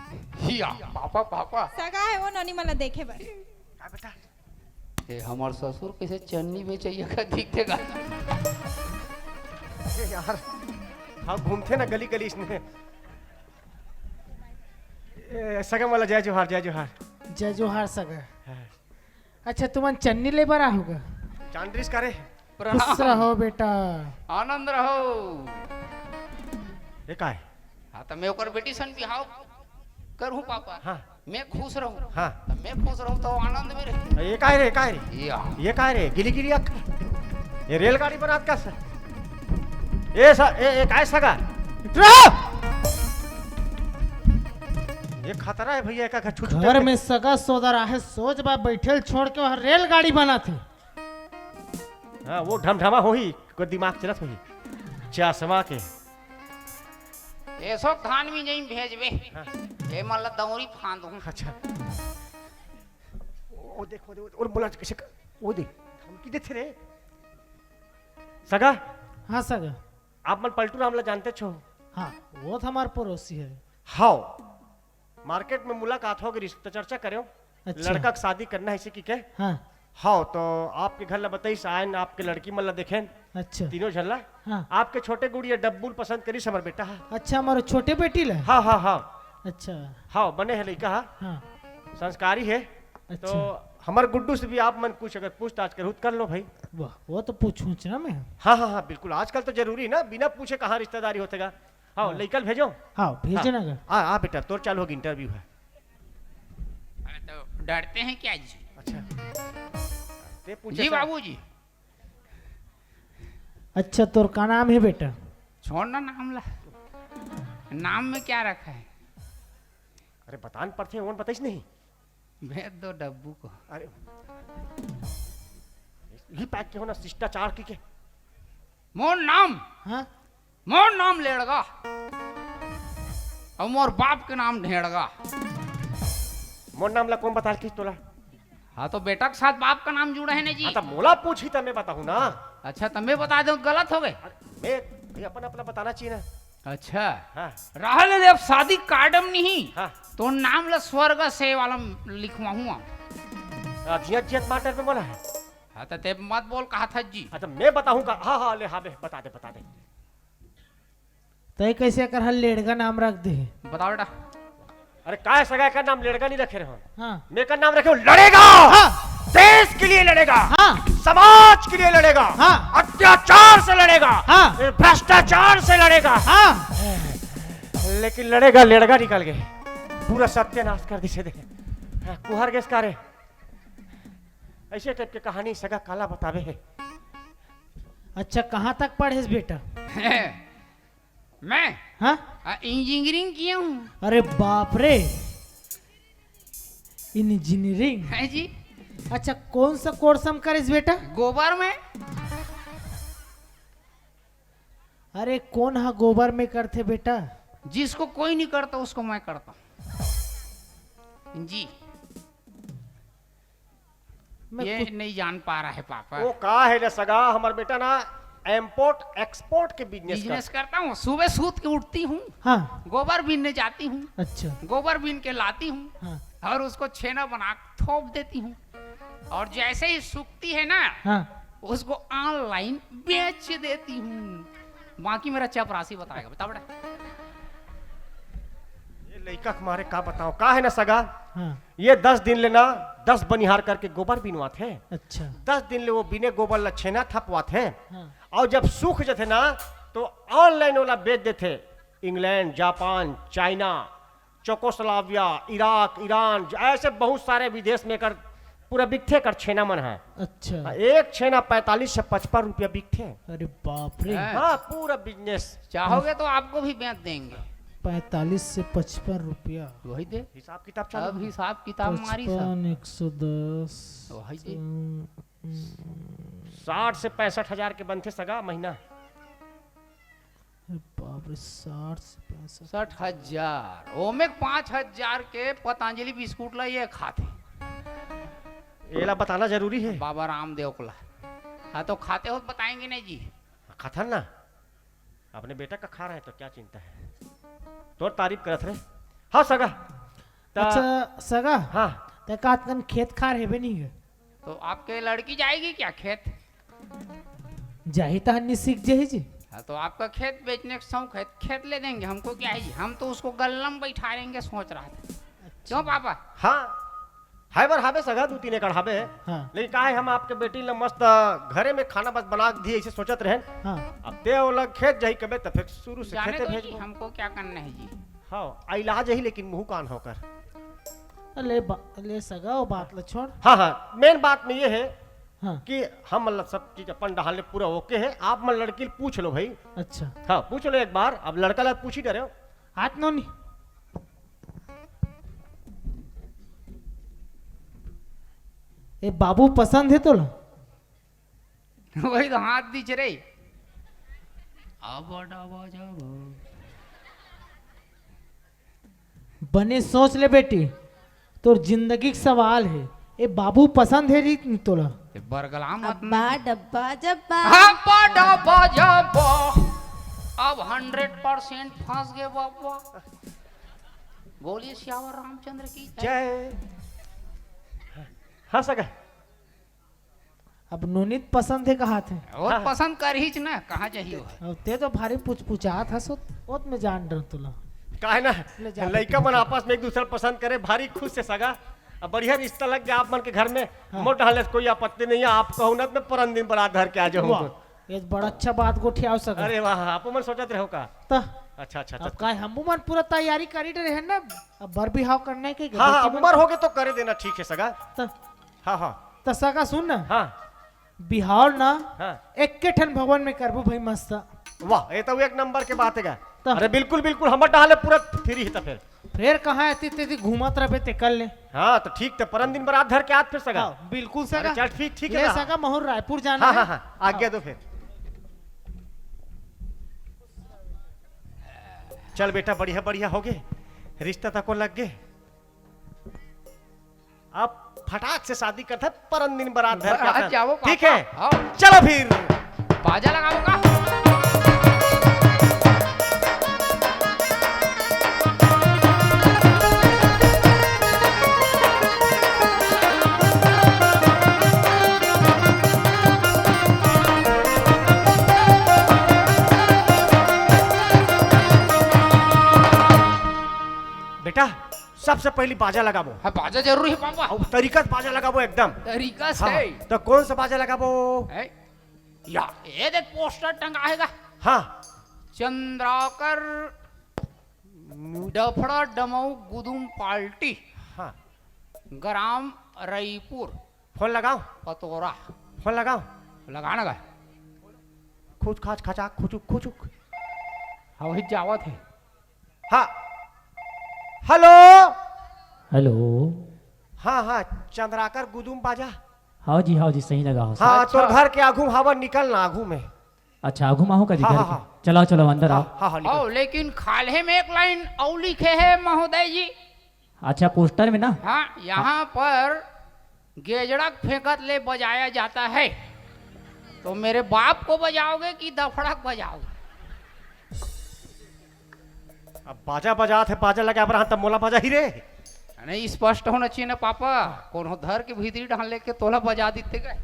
हिया, पापा, पापा। सगा हे वो नोनी मन ला देखे बर। का बेटा? ए, हमर ससुर कइसे चन्नी बेचइया का दिखथे गा? ए यार, हम घूमथे ना गली गली इसने। ए, सगा मन ला जय जोहार, जय जोहार। जय जोहार सगा। हाँ। अच्छा, तुमन चन्नी ले बर आए हो गा? चांद रिस का रे? प्रणाम। खुश रहो बेटा। आनंद रहो। ये का हे? हाँ, त मैं ओकर बेटी सन बिहाव करहूँ पापा। हाँ। मैं खुश रहूँ। हाँ। त मैं खुश रहूँ त वो आनंद में रही। ये का हे रे, का हे रे? या। ये का हे रे? गिली गिली अख-, ये रेलगाड़ी बनात का सर? ए सा-, ए, ए, का हे सगा? रहो! ये खतरा हे भइया, एका घर छुट्टी घर करके। में सगा सोदर आहे, सोज बा बइठे ल छोड़ के वहाँ रेलगाड़ी बनात हे। हाँ, वो ढमढमा होही, को दिमाग चलत होही। चश्मा के। एसो धान मिंजई भेजबे। हाँ। ए मन ला दौरी फांदहूँ। अच्छा। ओ देख, ओ देख, और बोला कैसे क-, ओ देख, धमकी देथे रे। सगा? हाँ सगा। आप मन पलटू राम ला जानतेच हो? हाँ, वो तो हमार पड़ोसी हे। हव। मार्केट में मुलाकात होगे रिहिस त चर्चा करेंव। अच्छा। लड़का के शादी करना हे इसे कि के? हाँ। हव, तो आपके घर ला बताइस, आयन आपके लड़की मन ला देखेन। अच्छा। तीनों झन ला। हाँ। आपके छोटे गुड़िया डब्बू ल पसंद करिस हमर बेटा हा। अच्छा, हमारे छोटे बेटी ला? हाँ, हाँ, हाँ। अच्छा। हव, बने हे लइका हा। हाँ। संस्कारी हे। अच्छा। तो हमर गुड्डू से भी आप मन कुछ अगर पूछताछ करहू त कर लो भाई। वाह, वो तो पूछूंच ना मैं। हाँ, हाँ, हाँ, बिल्कुल। आजकल तो जरूरी ना, बिना पूछे कहाँ रिश्तेदारी होथे गा। हाँ, हाँ। लइका ल भेजो। हाँ, भेजे हाँ। ना गा। आ, आ बेटा, तोर चालू होगे interview हे। हाँ, तो डरते हैं क्या जी? अच्छा। ते पूछे जी सा- बाबूजी। अच्छा, तोर का नाम हे बेटा? छोड़ ना नाम ला। नाम में क्या रखा है? अरे, बतान पड़थे, ओन बताइस नहीं। भेज दो डब्बू को। अरे, ये पैक के हो ना, शिष्टाचार की के? मोर नाम? हाँ? मोर नाम लेड़गा। अउ मोर बाप के नाम ढेड़गा। मोर नाम ला कोन बताल किस तोला? हाँ, तो बेटा के साथ बाप का नाम जुड़ा है ना जी। हाँ, तो मोला पूछी त मैं बताहूँ ना। अच्छा, त मैं बता दूँ, गलत होगे। अरे, मैं, मैं अपन, अपना बताना चाहिए ना। अच्छा। हाँ। राहुल देव शादी कार्ड में नहीं। हाँ। तो नाम ला स्वर्ग से वाला लिखवाहूँ। हाँ, जियत जियत माटर पे बोला है। हाँ, त ते मत बोल, कहा था जी। हाँ, त मैं बताहूँ का? हाँ, हाँ, ले, हाँ, बे, बता दे, बता दे। तय कैसे कर हल लेड़गा नाम रख दे? बताओ बेटा। अरे, काय सगा का नाम लेड़गा नहीं रखे रहे हो? हाँ। मैं का नाम रखे हूँ लड़ेगा। हाँ। देश के लिए लड़ेगा। हाँ। समाज के लिए लड़ेगा। हाँ। अत्याचार से लड़ेगा। हाँ। भ्रष्टाचार से लड़ेगा। हाँ। लेकिन लड़ेगा, लेड़गा निकल गए, पूरा सत्यानाश कर दिसे दे। हाँ, कुहर गेस का रे। ऐसे टाइप के कहानी सगा काला बतावे है। अच्छा, कहाँ तक पढ़ेस बेटा? मैं? हाँ? आ, इंजीनियरिंग किया हूँ। अरे बाप रे, इंजीनियरिंग? है जी। अच्छा, कौन सा कोर्स हम करेस बेटा? गोबर में। अरे, कौन हा गोबर में करथे बेटा? जिसको कोई नहीं करता, उसको मैं करता हूँ जी। मैं ये कुछ नहीं जान पा रहा है पापा। वो का है ना सगा, हमर बेटा ना इम्पोर्ट एक्सपोर्ट के बिजनेस बिजनेस करता हूँ। सुबह सूत के उठती हूँ, हाँ। गोबर बीनने जाती हूँ, अच्छा। गोबर बीन के लाती हूँ, हाँ। और उसको छेना बना के थोप देती हूँ, और जैसे ही सूखती है ना, हाँ। उसको ऑनलाइन बेच देती हूँ। बाकी मेरा चपरासी बताएगा। बता बेटा। ये लइका के मारे का बताओ, का है ना सगा? हाँ। ये दस दिन ले ना दस बनिहार करके गोबर बिनवात है। अच्छा। दस दिन ले वो बिने गोबर ला छेना थपवात है। हाँ। और जब सूख जथे ना, तो ऑनलाइन वाला बेच देथे। England, Japan, China, Czechoslovakia, Iraq, Iran, ऐसे बहुत सारे विदेश में कर पूरा बिकथे कर छेना मन है। अच्छा। हाँ, एक छेना पैंतालीस से पचपन रुपया बिकथे। अरे बाप रे। हैं? हाँ, पूरा बिजनेस। चाहोगे तो आपको भी बेच देंगे। पैंतालीस से पचपन रुपया। वही दे। हिसाब किताब चालू अब है। हिसाब किताब मारी सब। पचपन, एक सौ दस, वही दे। हम्म, हम्म। साठ से पैंसठ हजार के बनथे सगा महीना। अरे बाप रे, साठ से पैंसठ। साठ हजार, ओमे पाँच हजार के पतंजलि बिस्कुट ला ये खाथे। एला बताना जरूरी है। बाबा रामदेव को ला। हाँ, तो खाते हो तो बताएंगे नहीं जी। खाथन ना, अपने बेटा का खा रहे हैं तो क्या चिंता है? तोर तारीफ करत रहे। हाँ सगा, त अच्छा सगा, हाँ। त का अतकन खेत खार हेबे नहीं गे? तो आपके लड़की जाएगी क्या खेत? जाही त हन्नी सीख जाही जी। हाँ, तो आपका खेत बेचने का शौक है, खेत ले देंगे, हमको क्या है जी, हम तो उसको गल्ला में बैठा लेंगे, सोच रहा था। क्यों पापा? हाँ, हाय बर हाबे सगा, दू तीन एकड़ हाबे। हाँ। लेकिन का है, हम आपके बेटी ला मस्त घरे में खाना बस बना के दिए, ऐसे सोचत रहेन। हाँ। अब ते ओला खेत जाही कबे, त फिर शुरू से जाने खेते दो भेज जी, दो। हमको क्या करना है जी। हाँ, आ इलाज यही, लेकिन मुँह कान होकर। ले बा-, ले सगा, वो बात ला छोड़। हाँ, हाँ, मेन बात में ये है हाँ। कि हम मतलब सब चीज अपन डहान ले पूरा ओके है, आप मन लड़की ल पूछ लो भाई। अच्छा। हाँ, पूछ लो एक बार, अब लड़का ला पूछ ही डरे हो। हाथ नोनी। ए बाबू पसंद है तोला? वही तो हाथ दीच रे। अब, अब, अब, अब। बने सोच ले बेटी, तोर जिंदगी के सवाल है। ए बाबू पसंद है रीत नहीं तोला? ते बरगला मत अब्बा ना। डब्बा जब्बा। अब्बा डब्बा जब्बा। अब हंड्रेड परसेंट फंस गए बाबा। बोलिए सियावर रामचंद्र की जय। हाँ सगा। अब नोनित पसंद है कहाथे। वो हाँ। पसंद करहीच ना, कहाँ जाही वो? अब ते तो भारी पुचपुचात हस, ओत, ओत में जान डर तुला। काहे ना? ले जा लइका बेटी, मन जा। आपस में एक दूसरा पसंद करे, भारी खुश से सगा। अब बढ़िया रिश्ता लग गया आप मन के घर में। हाँ। मोर डहान ले कोई आपत्ति नहीं है, आप कहू ना, मैं परन दिन बरात धर के आ जाऊंगा। वाह, ये बड़ा अच्छा बात गोठियाव सगा। अरे वाह, आपो मन सोचत रहो का? त अच्छा, अच्छा, अब अच्छा। काय हमू मन पूरा तैयारी करी रहे हैं ना, अब बर बिहाव करने के हाँ, हाँ, गलती मन उम्र हो गए तो करे देना, ठीक है सगा। त हाँ, हाँ। त सगा सुन ना। हाँ। बिहाव ना हाँ। एक के ठन भवन में करबो भाई मस्त। वाह, ये तो एक नंबर के बात है का। त अरे बिल्कुल, बिल्कुल, हमर डहान ले पूरा फ्री है त फिर। फिर कहाँ एती तेती घूमत रहबे ते कर ले। हाँ, तो ठीक, तो परन दिन बरात धर के आत फिर सगा। हाँ, बिल्कुल सगा। अरे चल ठीक, ठीक है ले ना। सगा, महूर रायपुर जाना हाँ, है। हाँ, हाँ, आज्ञा हाँ। दो फिर। चल बेटा, बढ़िया, बढ़िया हो गए, रिश्ता तको लग गए। अब फटाक से शादी करते हैं, परन दिन बरात धर के बरात आते हैं। जाओ ठीक पापा, है? हाँ। चलो फिर। बाजा लगाऊंगा। बेटा, सबसे पहली बाजा लगाबो। हाँ, बाजा जरूरी है पापा। अउ तरीका से बाजा लगाबो एकदम। तरीका से? हाँ, तो कौन सा बाजा लगाबो? है? या, ये देख पोस्टर टंगा है गा। हाँ। चंद्राकर डफड़ा डमऊ गुदुम पार्टी। हाँ। ग्राम रईपुर। फोन लगाओ। पतोरा। फोन लगाओ। लगाना का? खुच खाच खचाक खुचुक खुचुक। हाँ, वही जावत है। हाँ। हेलो। हेलो। हाँ, हाँ, चंद्राकर गुदुम बाजा। हाँ जी, हाँ जी, सही लगा हो। हाँ, अच्छा। तोर घर के आगू में हवा निकल ना, आगू में। अच्छा, आगू में हो का जी हाँ, घर हाँ, के? हाँ। चलाओ, चलाओ, अंदर हाँ, आओ। हाँ, हाँ, निकल। आओ, लेकिन खाल्हे में एक लाइन अउ लिखे है महोदय जी। अच्छा, पोस्टर में ना? हाँ, यहाँ पर गेजड़ा के फेंकत ले बजाया जाता है, तो मेरे बाप को बजाओगे कि दफड़ा के बजाओगे? अब बाजा बजात हे, बाजा लगा बर, हाँ, तब मोला बजा ही रे। नहीं, स्पष्ट होना चाहिए ना पापा, कोनो धर के भीतरी डाल लेके तोला बजा देते गए।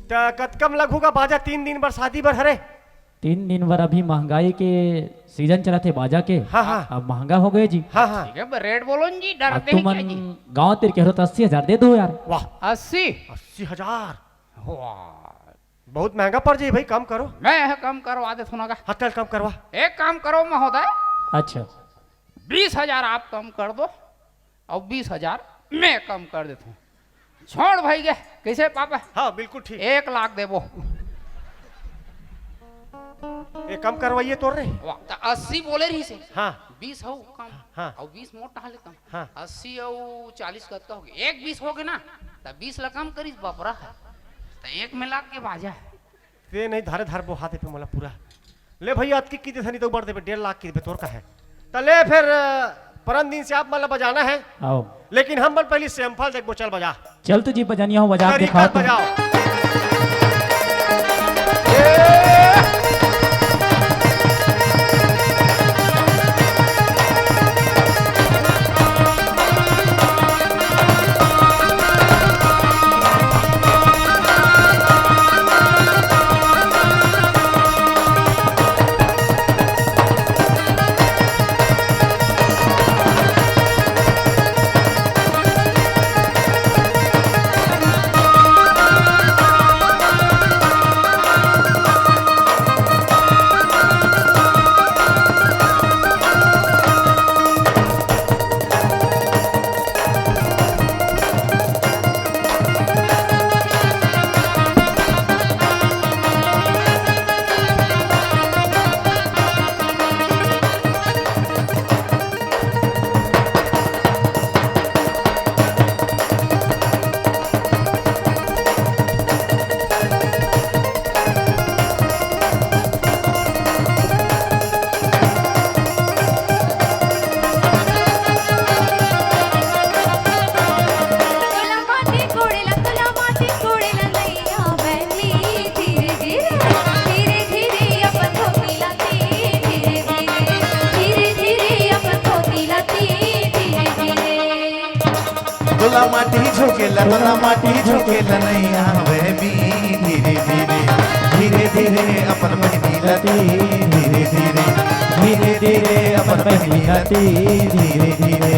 त कतकम लगहू गा बाजा तीन दिन बर शादी बर हरे? तीन दिन बर अभी महंगाई के सीजन चलत हे बाजा के। हाँ, हाँ। अब महंगा हो गए जी। हाँ, हाँ। ठीक है, रेट बोलो न जी, अब डरते हैं तुमन क्या जी? गाँव तिर के हो तो अस्सी हजार दे दो यार। वाह। अस्सी? अस्सी हजार? वाह। बहुत महंगा पड़ जाई भाई, कम करो। मैं कम करवा देथों ना का। हाँ, चल कम करवा। एक काम करो महोदय। अच्छा। बीस हजार आप कम कर दो। अउ बीस हजार मैं कम कर देथों। छोड़ भाई गे, कैसे पापा? हाँ, बिल्कुल ठीक। एक लाख देबो। ये कम करवाइए तोर रे। वाह, त अस्सी बोले रहिसे। हाँ। बीस हो कम। हाँ। अउ बीस मोटा हाले कम। हाँ। अस्सी अउ चालीस कतका होगे? एक बीस होगे ना, त बीस ला कम करिस बपरा। त एक में लाग के बाजा। ते नहीं धारे धार बोहा दे पे मोला पूरा। ले भैया, अतकी की देथनी तो बढ़ देबे, डेढ़ लाख की देबे, तोर का है। त ले फिर, अ, परन दिन से आप मन ला बजाना है। आओ। लेकिन हम मन पहली सैंपल देखबो, चल बजा। चल तो जी बजानिया हो, बजा के तरीका दिखाओ तो। बजाओ। ए! झुकेला तोला माटी, झुकेला नइ आवे मी। धीरे धीरे, धीरे धीरे अपन बहिनी ला ती, धीरे धीरे, धीरे धीरे अपन बहिनी ला ती, धीरे धीरे।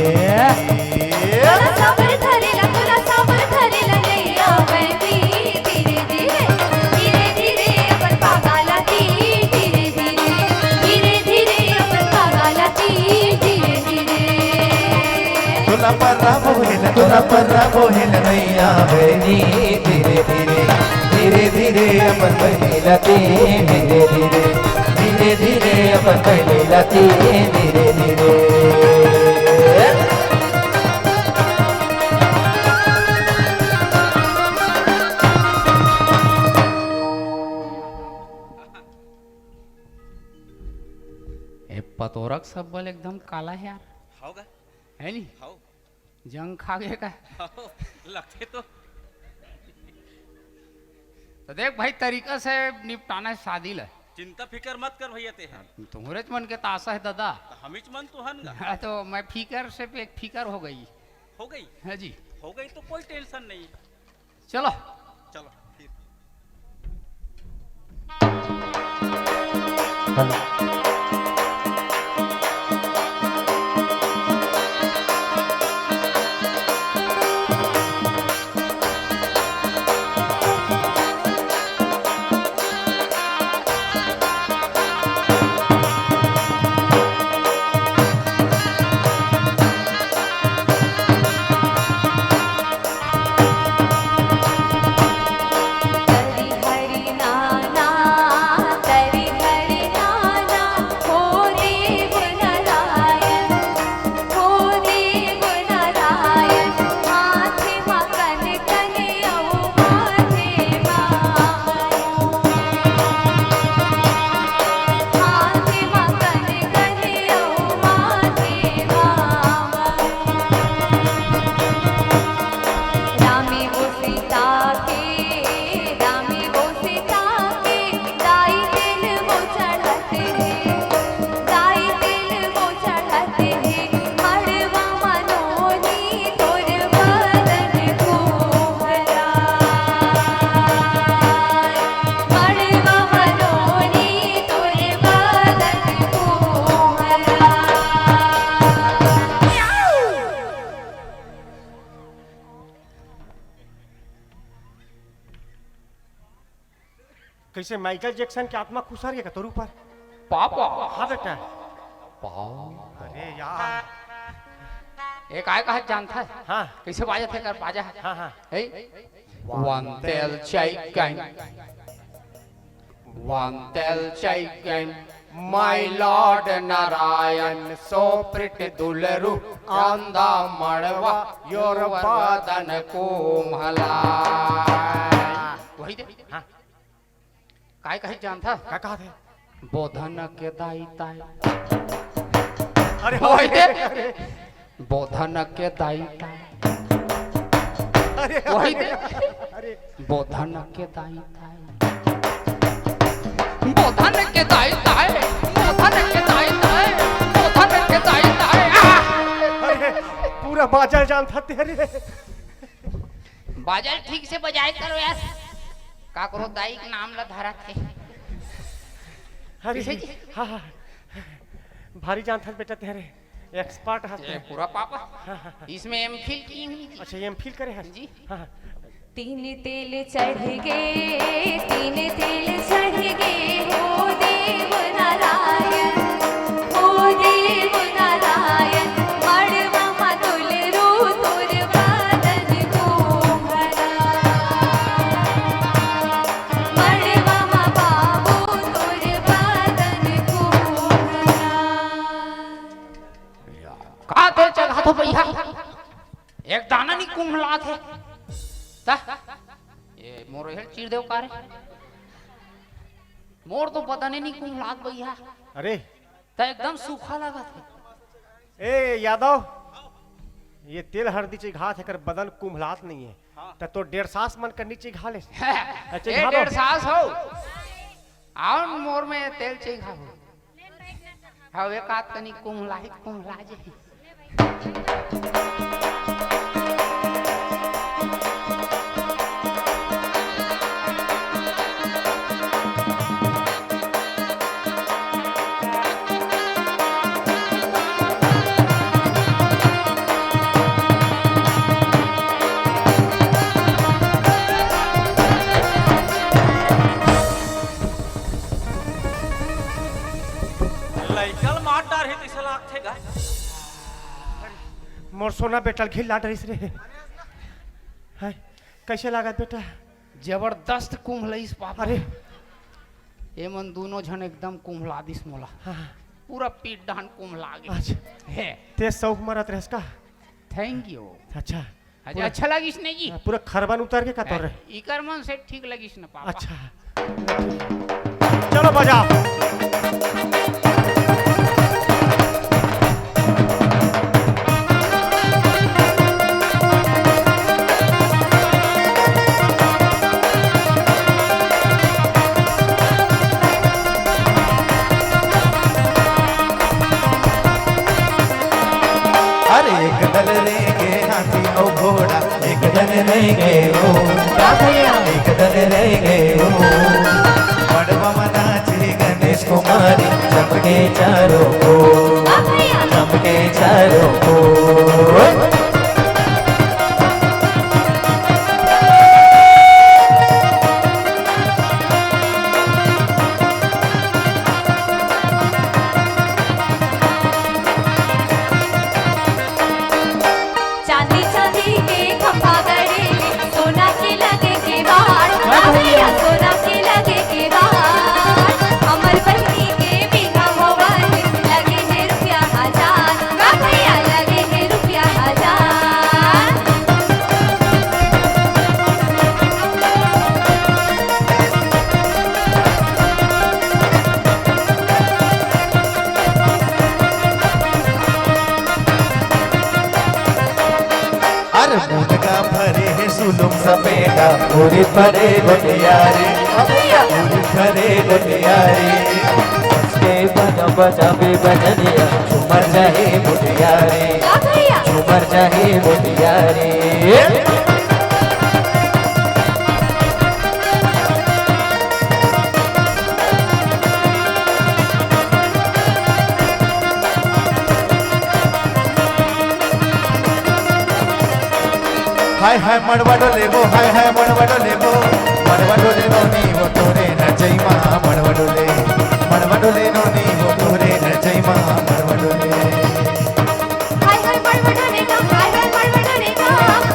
तोला सबर धरेला, तोला सबर धरेला नइ आवे मी। धीरे धीरे, धीरे धीरे अपन पागा ला ती, धीरे धीरे, धीरे धीरे अपन पागा ला ती, धीरे धीरे। तोला पर्रा बोहेल, तोला पर्रा बोहेल नइ आवे मी। धीरे धीरे, धीरे धीरे अपन बहिनी ला ती, धीरे धीरे, धीरे धीरे अपन बहिनी ला ती, धीरे धीरे। ए पतोरक सब्बल एकदम काला हे यार। हव गा? हे नी? हव। जंग खा गे का? हव, लगथे तो। तो देख भाई, तरीका से निपटाना हे शादी ला। चिंता फिकर मत कर भइया ते ह। तुँहरेच मन के त आसा हे दादा। त हमीच मन तो हन गा। हाँ, तो मैं फिकर से बेफिकर हो गई। हो गई? हाँ जी। हो गई तो कोई tension नहीं। चलो। चलो, ठीक। कइसे माइकल जैक्सन के आत्मा खुसर गे का तोर ऊपर? पापा। हाँ बेटा। पापा। अरे यार। ए काय कहत जानत हस? हाँ। कइसे बाजत हे कर बाजा? हाँ, हाँ। हे? One tel chicken, one tel chicken, my lord Narayan, so pretty दुलरू, कांदा मड़वा, your बदन कोमला। वही दे। हाँ। काय कहे जानत हस? का कहत हे? बोधन के दाई ताई। अरे, ओए दे। अरे, अरे। बोधन के दाई ताई। अरे, ओए अरे, दे। अरे। बोधन के दाई ताई। बोधन के दाई ताई, बोधन के दाई ताई, बोधन के दाई ताई। आ! अरे, पूरा बाजा जानत हस तें रे। बाजा ल ठीक से बजाए करो यार। काकरो दाई के नाम ला धरत हे। अरे, पीछे जी। हाँ, हाँ। भारी जानत हस बेटा तें रे। Expert हस ये तें। पूरा पापा। हाँ, हाँ, हाँ। इसमें एम फिल की हुई जी। अच्छा, एम फिल करे हस? जी। हाँ, हाँ। तीन तेल चढ़ गे, तीन तेल चढ़ गे, हो देव नारायण, हो देव नारायण, मड़वा म दुलरू तोर बदन कोमला, मड़वा म बाबू तोर बदन कोमला। का तेल चढ़ाथो भैया? एक दाना नइ कुम्हलात हे। त ये मोर हेल चीर देव का रे? मोर तो बदने नइ कुम्हलात भैया। अरे। त एकदम सूखा लागत हे। ए यादव, ये तेल हरदी चघात हे, एकर बदन कुम्हलात नइ हे। हाँ। त तोर डेढ़ सास मन कर नइ चघा ले। अच्छा, ए चघा दो। डेढ़ सास हो। आव न मोर में तेल चघा हो। हव, एक आध कनी कुम्हलाही, कुम्हला जाही। मोर सोना बेटा ल घिल्ला डरिस रे। हाय, कइसे लागत बेटा? जबरदस्त कुम्हलइस पापा। अरे। एमन दूनों झन एकदम कुम्हला दिस मोला। हाँ, हाँ। पूरा पीठ डहन कुम्हला गे। अच्छा। हे। तें सउख मरत रहेस का? Thank you। अच्छा। अच्छा, पूरा अच्छा लगिस नहीं जी? हाँ, पूरा खरबन उतर गे का तोर? इकर मन से ठीक लगिस न पापा। अच्छा। चलो बजाओ। अरे एक दल रेंगे हाथी अउ घोड़ा, एक दल रेंगे ओ। का भैया? एक दल रेंगे ओ। मड़वा म नाचे गणेश कुमारी, चमके चारों ओर, हाँ भैया। चमके चारों ओर। चांदी चांदी के खंभा गड़े, सोना के लगे केवाड़, हाँ भैया। भैया, सोना के लगे केवाड़। हमर बहिनी के बिहा होवत, लगे हे रुपया हजार, हाँ भैया, लगे हे रुपया हजार। अरे मुनगा भरे हे सुलुम सपेटा, पूरी भरे गोटिया रे, पूरी भरे गोटिया रे। बजके बजा बजाबे बजनिया, झूमर जाही मुटिया रे, झूमर जाही मुटिया रे। हाय हाय मड़वा डोले वो, हाय हाय मड़वा डोले वो, मड़वा डोले नोनी वो तोरे नचई मा मड़वा डोले, मड़वा डोले नोनी वो तोरे नचई मा मड़वा डोले। हाय हाय मड़वा डोले गा, हाय हाय मड़वा डोले गा,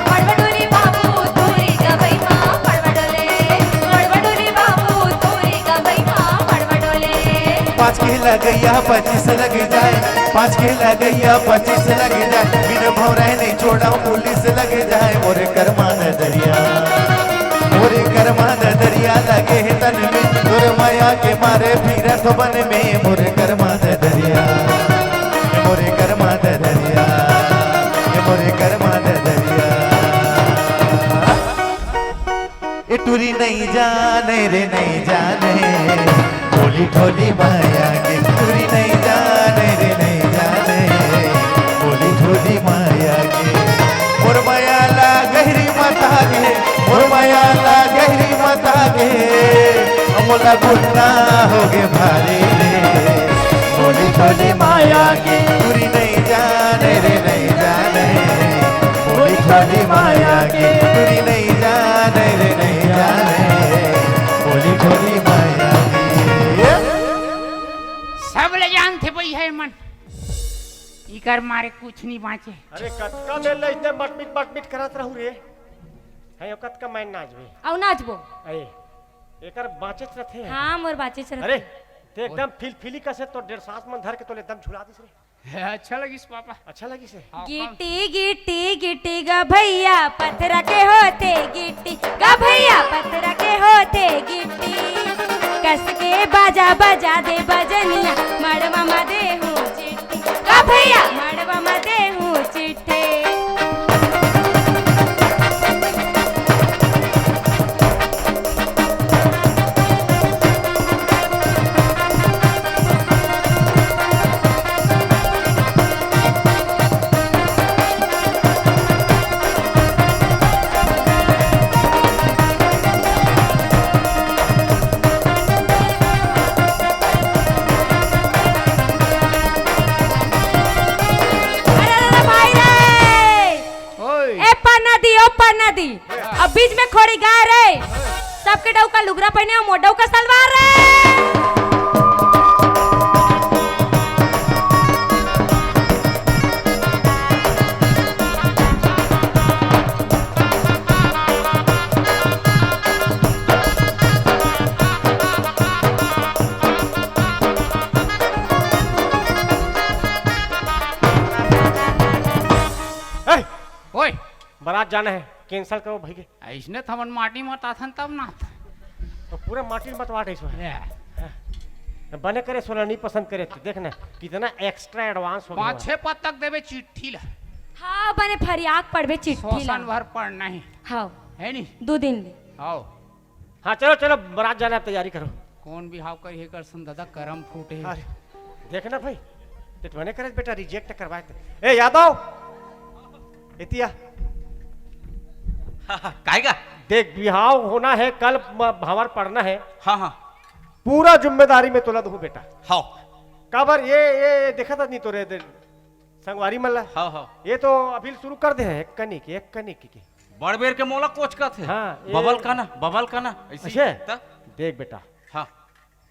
मड़वा डोले बाबू तोरे गवई मा मड़वा डोले, मड़वा डोले बाबू तोरे गवई मा मड़वा डोले। पाँच के लगइया पच्चीस लग जाए, पाँच के लगइया पच्चीस लग जाए, बिन भौंरे नहीं छोड़ा पुलिस लग जाए। मोरे करमान दरिया, मोरे करमान दरिया लगे हे तन में, तोर मया के मारे फिरत बन में। मोरे करमान दरिया, मोरे करमान दरिया, ये मोरे करमान दरिया। ए टूरी नहीं जाने रे नहीं जाने, बोली ठोली माया के। टूरी नहीं जाने रे नहीं जाने, बोली ठोली माया के। मोर माया ला गहरी मता गे, मोर माया ला गहरी मता गे, मोला गुन्ना होगे भारी रे। बोली ठोली माया के, टूरी नहीं जाने रे नहीं जाने, बोली ठोली माया के, टूरी नहीं जाने रे नहीं जाने, बोली ठोली माया के। सब ले जानथे भई हे मन, इकर मारे कुछ नहीं बाँचे। अरे कतका देर ले इतने मटमिट मटमिट करत रहू रे। हैं, यो कतका मैं नाचबे? अउ नाचबो। अरे, एकर बाँचेच रथे। हाँ, मोर बाँचेच रथे। अरे, ते एकदम फिलफिली कसे तो डेढ़ सास मन धर के तोले एकदम झुला दिस रे। अच्छा लगिस पापा। अच्छा लगिस हे? हाँ, गिट्टी, गिट्टी, गिट्टी गा भैया, पथरा के होथे गिट्टी, गा भैया, पथरा के होथे गिट्टी। कस के बाजा बजा दे बजनिया, मड़वा म देहूँ चिट्ठी, गा भैया, मड़वा म देहूँ चिट्ठी। अरे, अरे, अरे, भाई रे! ओए। ए पन्ना दी, ओ पन्ना दी, अब बीच में खोड़ी गाय रे, सबके डउका लुगरा पहिने, मोर डउका सलवार रे। बरात जाना है, cancel करो भई के। अइसने त हमन माटी मताथन तब ना। त पूरा माटी मतवाट है इसमें। ले। बने करे सोला नहीं पसंद करे तो देख ना, कितना extra advance हो गया। पाँच छह पद तक देबे चिट्ठी ला। हाँ, बने फरियाक पढ़बे चिट्ठी ला। शोषण भर पढ़ना है। हाँ। है नी? दो दिन ले। हाँ। हाँ, चलो, चलो, बरात जाना है, तैयारी करो। कौन बिहाव करिही कर सन दादा, करम फूटे हे। अरे, देखना भाई, ते तो बने करे बेटा, reject करवाए थे। ए, यादव, एतिया। हाँ, हाँ, काहे का? देख, बिहाव होना है, कल म-, भांवर पड़ना है। हाँ, हाँ। पूरा जिम्मेदारी में तोला दूँ बेटा। हाँ। काबर ये, ये, ये देखा था नहीं तो रे दे, संगवारी मन ला। हाँ, हाँ। ये तो अभी शुरू कर दे हैं, एक कनी के, एक कनी के। बड़ बेर के मोला कोचकत हे। हाँ, ये बबल का ना, बबल का ना, ऐसी अच्छा। त? देख बेटा, हाँ।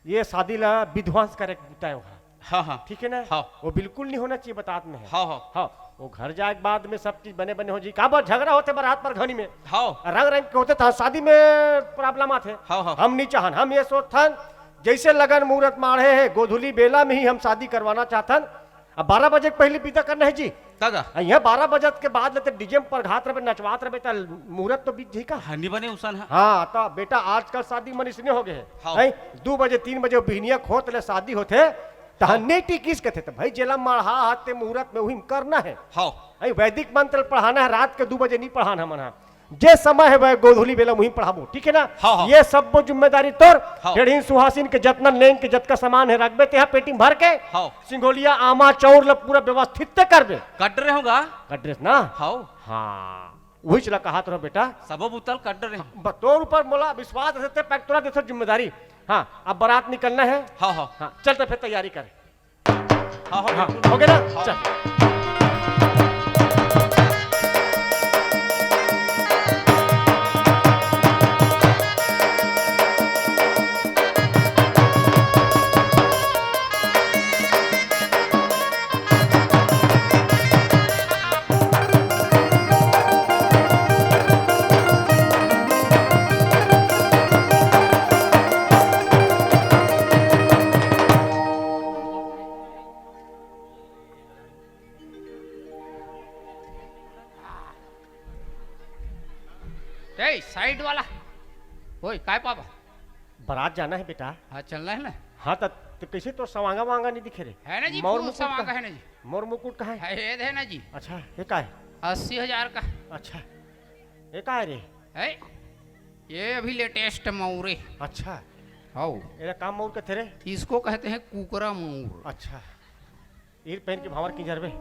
ये शादी ला विध्वंस करे के बुता है वहाँ। हाँ, हाँ। ठीक है ना? हाँ। वो बिल्कुल नहीं होना चाहिए, बतात में है। हाँ, हाँ। हाँ, वो घर जाए के बाद में सब चीज बने बने हो जी। काबर झगड़ा होते बरात पर घनी में। हाँ। रंग रंग के होते था, शादी में problem आते। हाँ, हाँ। हम नहीं चाहन, हम ये सोचथन, जैसे लगन मुहूर्त माढ़े है, गोधुली बेला में ही हम शादी करवाना चाहथन। अब बारह बजे के पहले विदा करना है जी। कागा? आ, यहाँ बारह बजे के बाद लेते डीजे में परघात रहे, नचवात रहे, त मुहूर्त तो बीत जाही का? हाँ, नहीं बने उसन, हाँ। हाँ, तो बेटा, आजकल शादी मन इसने हो गए हैं। हाँ। हैं? दो बजे, तीन बजे बिहनिया खोत ले शादी होते, त हाँ। हन्ने टी किस कहते, तो भाई, जेला मढ़ा हाथ ते मुहूर्त में वही करना है। हाँ। हैं, वैदिक मंत्र पढ़ाना है, रात के दो बजे नहीं पढ़ाना है मना। जे समय है वह गोधुली बेला मुही पढ़ाबो, ठीक है ना? हाँ, हाँ। ये सब जिम्मेदारी तोर। हाँ। टेढ़ीन सुहासिन के जतना लेंग के जतका सामान है रखबे तेहा पेटी में भर के। हाँ। सिंघोलिया आमा चाउर ला पूरा व्यवस्थित ते करबे। कट रहे होगा। कट रहे ना? हाँ। हाँ। वही चला कहा तो बेटा। सबो बुतल कट रहे। ब-, तोर ऊपर मोला विश्वास है, ते पैक तोरा देथो जिम्मेदारी। हाँ, अब बारात निकलना है। हाँ, हाँ। हाँ, चल तो फिर तैयारी कर। हाँ, हो हाँ, गया। हो गया ना? हाँ। चल। ए, side वाला। ओए, काय पापा? बारात जाना है बेटा। हाँ, चलना है ना। हाँ, त, त कैसे तो सवांगा वांगा नहीं दिखे रे? है ना जी, मौर फुल मुकुट सवांगा का? है ना जी। मौर मुकुट का है? है, ये है ना जी। अच्छा, ये का है? अस्सी हजार का। अच्छा, ये का है रे? है, ये अभी latest मौरे। अच्छा। हाउ। एला का मौर कथे रे? इसको कहते हैं कुकरा मौर। अच्छा। ईर पहन के भांवर की झरबे।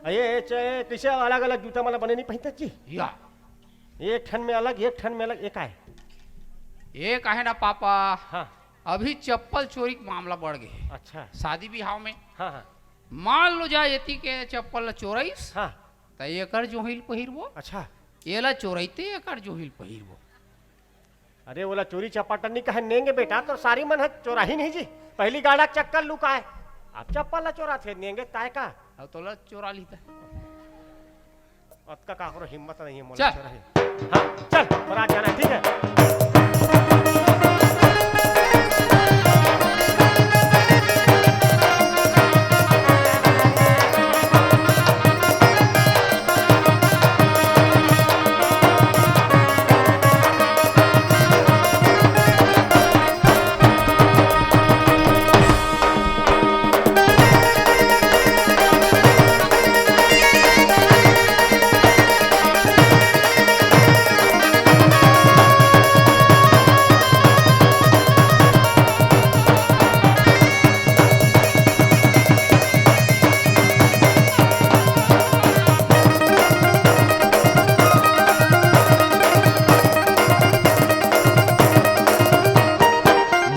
अये, ए, चे, कैसे अलग-अलग जूता मन ला बने नहीं पहिनता जी? या। एक ठन में अलग, एक ठन में अलग, एक आय। एक आहे ना पापा, हाँ। अभी चप्पल चोरी के मामला बढ़ गए। अच्छा। शादी बिहाव में। हाँ, हाँ। मान लो जा एती के चप्पल ला चोरइस, हाँ। त एकर जोहिल पहिरबो। अच्छा। एला चोरइते एकर जोहिल पहिरबो। अरे, ओला चोरी चपाटा नहीं कहे नेंगे बेटा, तोर सारी मन ह चोराही नहीं जी। पहली गाड़ा के चक्कर लुकाए, अब चप्पल ला चोराथे, नेंगे ताय का? अब तोला चोरा ली त। अतका काकरो हिम्मत नहीं है मोला चल। चोराही। हाँ, चल, बारात जाना है, ठीक है।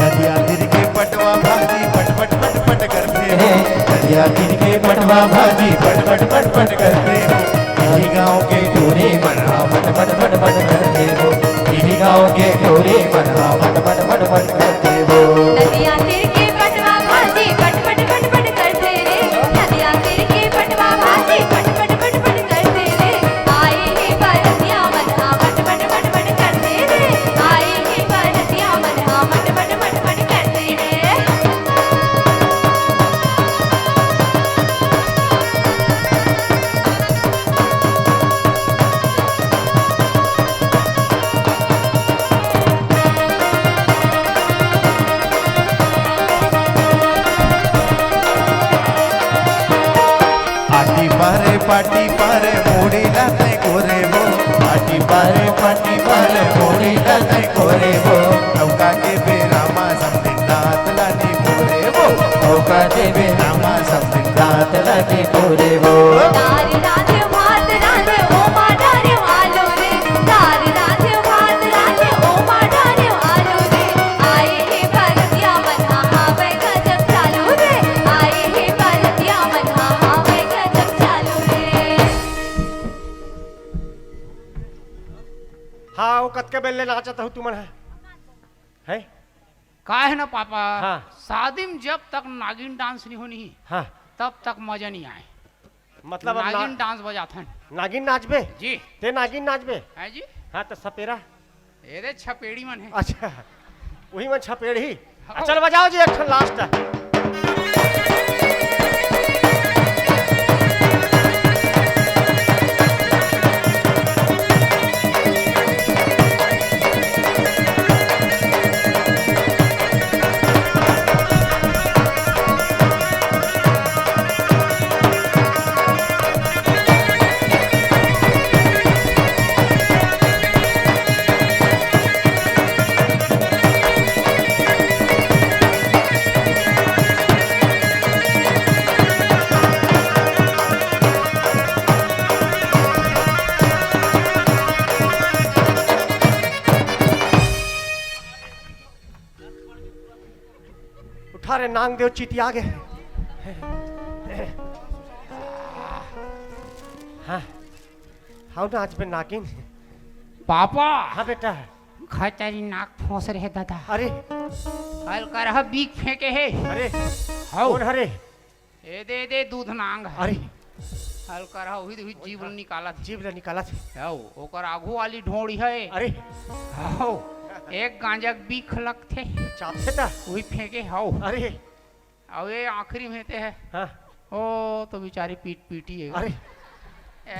नदिया तीर के पटवा भाजी पट पट पट पट करथे हो। नदिया तीर के पटवा भाजी पट पट पट पट करथे हो। इही गाँव के टूरी मन हा पट पट पट पट करथे हो। इही गाँव के टूरी मन हा पट पट पट पट करथे हो। नदिया तीर के पटवा भाजी पट पट पट पट करथे रे। नदिया तीर के पटवा भाजी पट पट पट पट करथे रे। आई हे बरतिया मन हा पट पट पट पट करथे रे। आई हे बरतिया मन हा पट पट पट पट करथे रे। पाटी पर मुड़ी ला तैं कोरे वो, पाटी पर, पाटी पर मुड़ी ला तैं कोरे वो। चौका के बेरा मा समधिन दांत ला नी पूरे वो, चौका के बेरा मा समधिन दांत ला नी पूरे वो। दार रांधे भात रांधे, ओमा डारे आलू रे। दार रांधे भात रांधे, ओमा डारे आलू रे। आए हे बरतिया मन हा, हावय गजब चालू रे। आए हे बरतिया मन हा, हावय गजब चालू रे। हाँ, वो कतका बेर ले नाचत हव तुमन ह? हैं? का हे ना पापा, हाँ। शादी में जब तक नागिन डांस नहीं होनी, हाँ। तब तक मजा नहीं आए। मतलब अब ना-, नागिन डांस बजाथन। नागिन नाचबे? जी। ते नागिन नाचबे? हैं जी? हाँ, तो सपेरा? एदे छपेड़ी मन हे। अच्छा, वही मन छपेड़ी। हाँ। चल बजाओ जी एक ठन लास्ट। उठा रे नांग देव, चितिया गे। हाँ, हव ना आज मैं नागिन। पापा। हाँ बेटा। खतरी नाक फोंस रहे दादा। अरे। हल्का रहा बीक फेंके हे। अरे। हव। कौन हरे? एदे, एदे, दूध नांग हे। अरे। हल्का रहा, उही, उही जीभ ल निकालत हे। जीभ ल निकालत हे। हव, ओकर आघू वाली ढोंड़ी हे। अरे। हव, एक गांजा के बीख लगथे। चापथे त? उही फेंके हव। अरे। अउ ये आखिरी में ते हे। हाँ। ओ, तो बेचारी पीट पीटी हे। अरे। ए,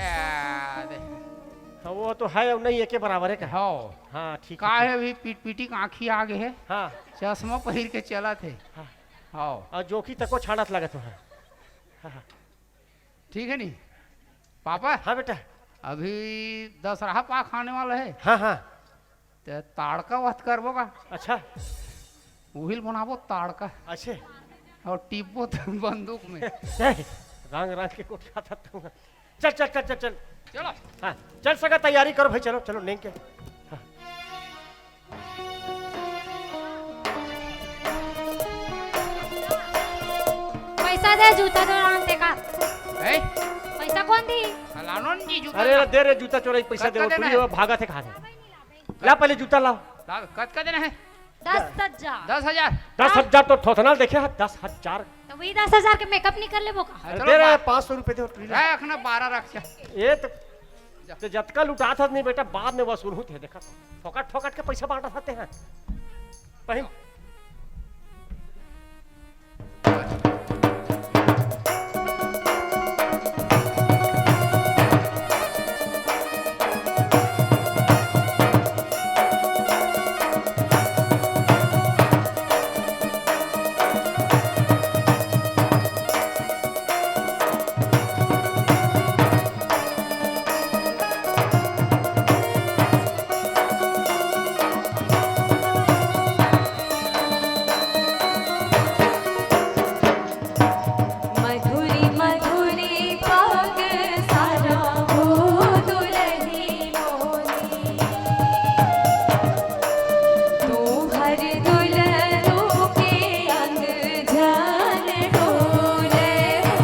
दे। हाँ, वो तो हे, अउ नहीं, एके बराबर हे का? हव। हाँ, ठीक हे, का ठीक। हे, अभी पीट पीटी के आँखी आ गे हे। हाँ। चश्मा पहिर के चलत हे। हाँ। हव। अउ जोखी तको छाड़त लगत हो। हाँ, हाँ। ठीक हे नी? पापा? हाँ बेटा। अभी दसरहा पाख आने वाला हे। हाँ, हाँ। ते ताड़का वत करबो का? अच्छा। उहिल बनाबो ताड़का। अच्छे। अउ टिपबो त बंदूक में। ए, रंग रंग के कोठिया था तू। चल, चल, चल, चल, चल। चलो। हाँ, चल सका, तैयारी करो भाई, चलो, चलो, नेंग के। हाँ। पैसा दे, जूता दे, आराम से का। ए? पैसा कौन दी? लानो न जी जूता अरे, ला। दे रे, जूता चोरई, पैसा दे, कतका देना तू है? ये भागत हे कहाँ से? ला, पहले जूता लाओ। ला, कतका देना है? दस हजार। दस हजार? दस हजार तो थोथना देखे है, दस हजार। तो वही दस हजार के मेकअप नहीं कर लेबो का? अरे, चलो, दे रे, बा-, पाँच सौ रुपये दे, तू ले। रख ना, बारह रख जा। ये तो, तो जतका लुटात हस नहीं बेटा, बाद में वसूल होत हे, देखा। फोकट, फोकट के पैसा बांटत हते हैं। पहले मधुरी मधुरी पग सारा हो दुलही मोरी। तू हर दुलरू के अंग जान डोले हो।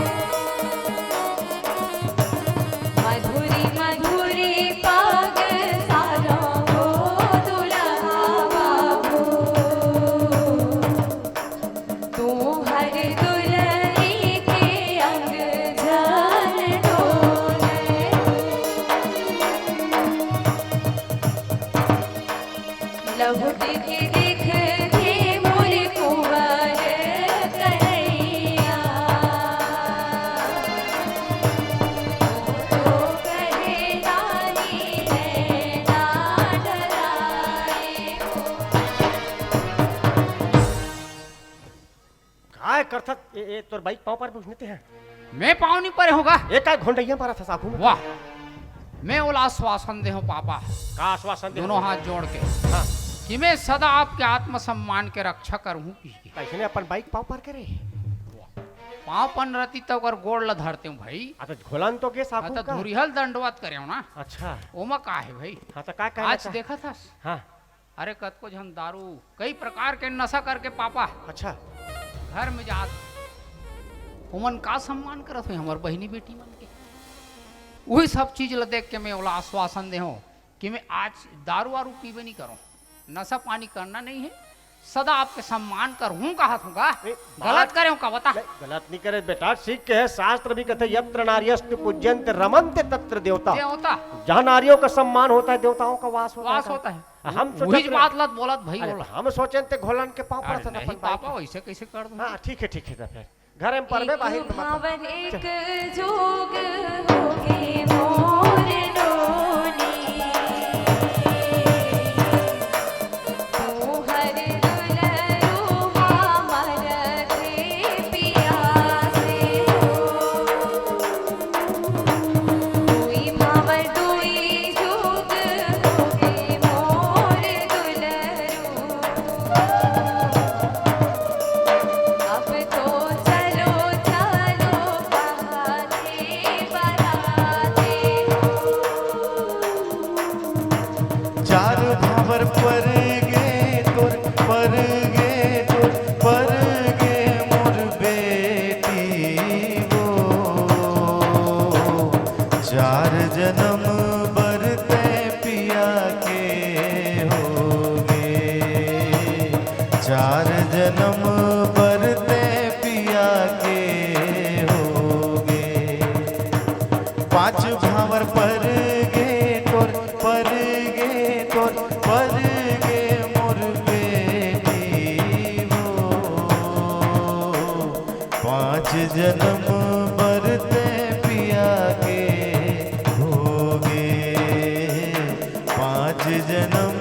मधुरी मधुरी पग सारा हो दुलहा बाबू। तू हर दुलही के अंग जान डोले। लहुट के देख दे मोर कुंवर कन्हैया। तो कहे रानी नैना लड़ाए हो। काय करथस? ए, ए, तोर बाइक पाँव पर पूछ लेते हैं। मैं पाँव नहीं परे हूँ गा। एक का घोंडइया मारत हस आगू में। वाह, मैं ओला आश्वासन दे हूँ पापा, का आश्वासन दे दोनों हूँ? हाथ जोड़ के, हाँ। कि मैं सदा आपके आत्मसम्मान के रक्षा करूँ। कइसे ने अपन बाइक पाँव पर करे? पाँव पन रहती त ओकर गोड़ ल धरते हूँ भाई। आ, त घोलन तो गे हाँ, साकू त का? धुरिहल दंडवत करे हूँ ना। अच्छा। ओमा का है भाई? हाँ, त का कहना आज चाह- देखत हस? हाँ। अरे, कतको झन दारू, कई प्रकार के नशा करके पापा अच्छा। घर में जात, ओमन का सम्मान करत हुई हमर बहिनी बेटी मन के? वही सब चीज ल देख के मैं ओला आश्वासन दे हूँ कि मैं आज दारू वारू पीबे नहीं करूँ, नशा पानी करना नहीं है, सदा आपके सम्मान करहूँ कहत हूँ का? नहीं, गलत बात करे हूँ का बता? नहीं, गलत नहीं करे बेटा, सीख के है, शास्त्र भी कहते, "यत्र नार्यस्तु पूज्यंत रमंत तत्र देवता।" देवता। जहाँ नारियों का सम्मान होता है, देवताओं का वास होता है। वास होता है। हम सोचत वही रहे- बात लत बोलत भाई अरे, बोला। हम सोचेन ते घोलन के पाँव अरे पड़त नहीं अपन पापा, बाइक। वैसे कैसे कर दूँ? हाँ, ठीक है, ठीक है, तो फिर घर में परबे, एक बाहिर में मत। भावर एक जोग होगे मोर नोनी। तोहर दुलरुआ मरथे पियासे हो। दुई भावर दुई जुग होगे मोर दुलरू। अब तो चलो, चलो बहाते बहाते हो। चार भावर परगे तोर, परगे तोर, परगे मोर बेटी वो। चार जनम बर तैं पिया के होगे, चार जनम बर तैं पिया के होगे। पाँच भावर परगे तोर, परगे तोर, परगे मोर बेटी वो। पाँच जनम बर तैं पिया के होगे, पाँच जनम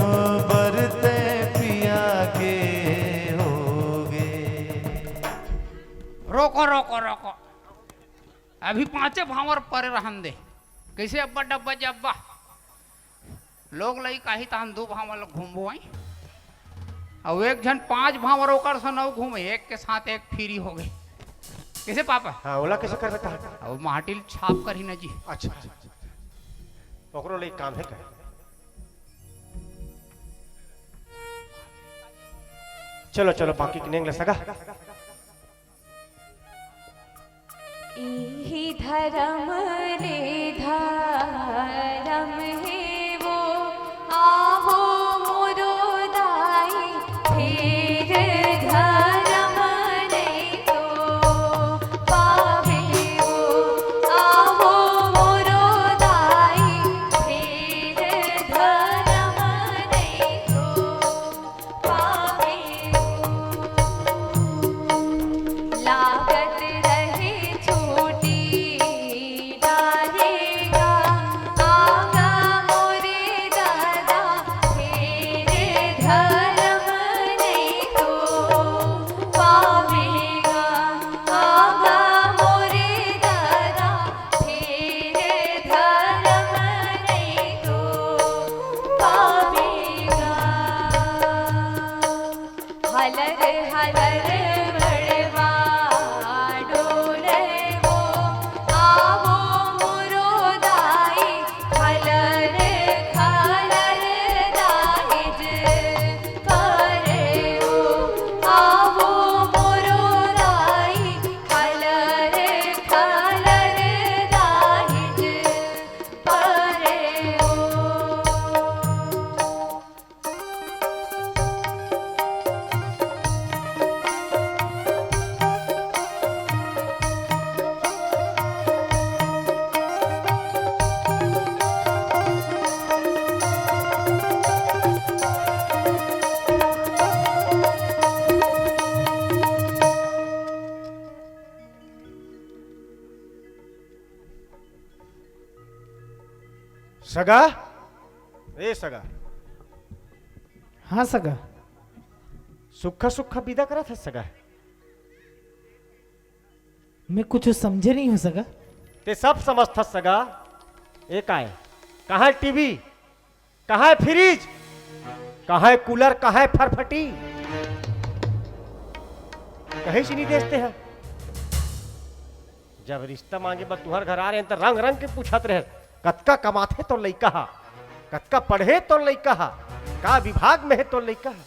बर तैं पिया के होगे। रोको, रोको, रोको। अभी पाँचे भांवर परे रहन दे। कइसे अब्बा डब्बा जब्बा? लोग लइका ही तहन दू भांवर ल घूमबो आई। अउ एक झन पांच भांवर ओकर सन अउ घूमे, एक के साथ एक फ्री होगे। कइसे पापा? हाँ, ओला कइसे करबे तहन? अउ माटी ल छाप करही ना जी। अच्छा, अच्छा, अच्छा। ओकरो लइका काम हे का? चलो, चलो, बाकी के नेंग ले सगा। इही धरम ले धरम हे वो, आहो मोरो दाई, फेर धरम नइ तो पावे वो, आहो मोरो दाई, फेर धरम नइ तो पावे वो। लागत रहे छूटी डारेगा, आगा मोरे दादा, फेर धरम नइ तो पावेगा, आगा मोरे दादा, फेर धरम नइ तो पावेगा। हलर हलर बड़वा डोले वो, आवो मोरो दाई, हलर हलर दाहिज करे वो, आवो मोरो दाई, हलर हलर दाहिज करे वो। सगा, ए सगा। हाँ सगा। सुक्खा सुक्खा बिदा करत हस सगा। मैं कुछ समझे नहीं हूँ सगा। ते सब समझथस सगा। ए काय? कहाँ हे टीवी? कहाँ हे फ्रिज? कहाँ हे कूलर? कहाँ हे फरफटी? कहीं से नहीं देस ते ह। जब रिश्ता मांगे बर तुहर घर आ रहे हैं, तो रंग रंग के पूछत रहे, "कतका कमाथे तोर लइका हा? कतका पढ़े तोर लइका हा? का विभाग में हे तोर लइका हा?"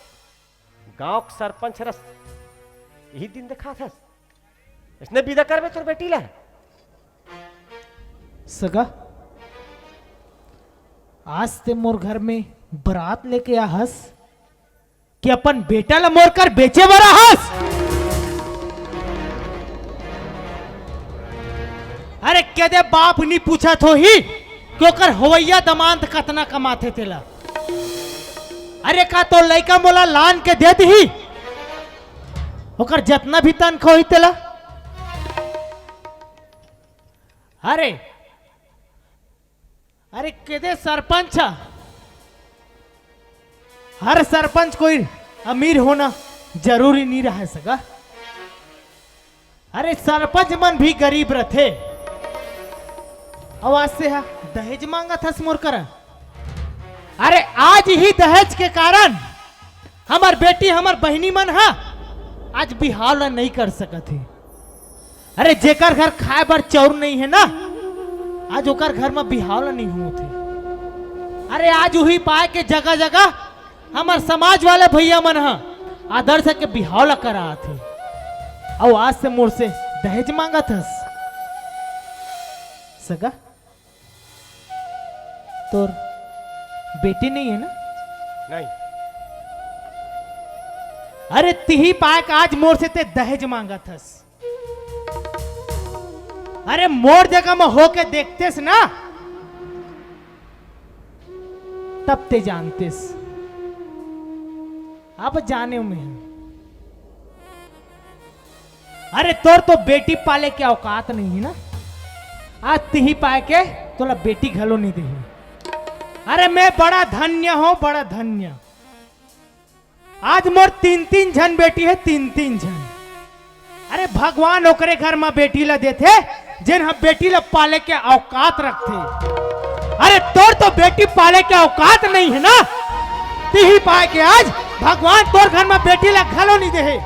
गांव के सरपंच रस यही दिन देखाथस। इसने विदा करबे तोर बेटी ला। सगा, आज ते मोर घर में बरात लेके आहस कि अपन बेटा ला मोर कर बेचे बर आहस? अरे, कदे बाप नी पूछत होही कि ओकर होवइया दमांद कतना कमाथे तेला? अरे, का तोर लइका मोला लान के दे दिही? ओकर जतना भी तनखा होही तेला? अरे, अरे, कदे सरपंच ह? हर सरपंच कोई अमीर होना जरूरी नहीं रहे सगा। अरे, सरपंच मन भी गरीब रथे। अउ आज ते ह दहेज मांगत हस मोर करा। अरे, आज ही दहेज के कारण हमर बेटी, हमर बहिनी मन ह आज बिहाव ला नहीं कर सकत हे। अरे, जेकर घर खाए बर चाउर नहीं हे ना, आज ओकर घर म बिहाव ला नहीं होत हे। अरे, आज उही पाय के जगह जगह हमर समाज वाले भैया मन ह आदर्श के बिहाव ला करात हे, अउ आज ते मोर से दहेज मांगत हस। सगा, तोर बेटी नहीं हे ना? नहीं। अरे, तिही पाय के आज मोर से ते दहेज मांगत हस। अरे, मोर जगह म होके देखतेस ना, तब ते जानतेस। अब जानेंव मैं। अरे, तोर तो बेटी पाले के औकात नहीं हे ना, आज तिही पाय के तोला बेटी घलो नहीं देही। अरे, मैं बड़ा धन्य हूँ, बड़ा धन्य। आज मोर तीन तीन झन बेटी हे, तीन तीन झन। अरे, भगवान ओकरे घर म बेटी ला देथे, जेन ह बेटी ला पाले के औकात रखथे। अरे, तोर तो बेटी पाले के औकात नहीं हे ना, तिही पाय के आज भगवान तोर घर म बेटी ला घलो नहीं देहे।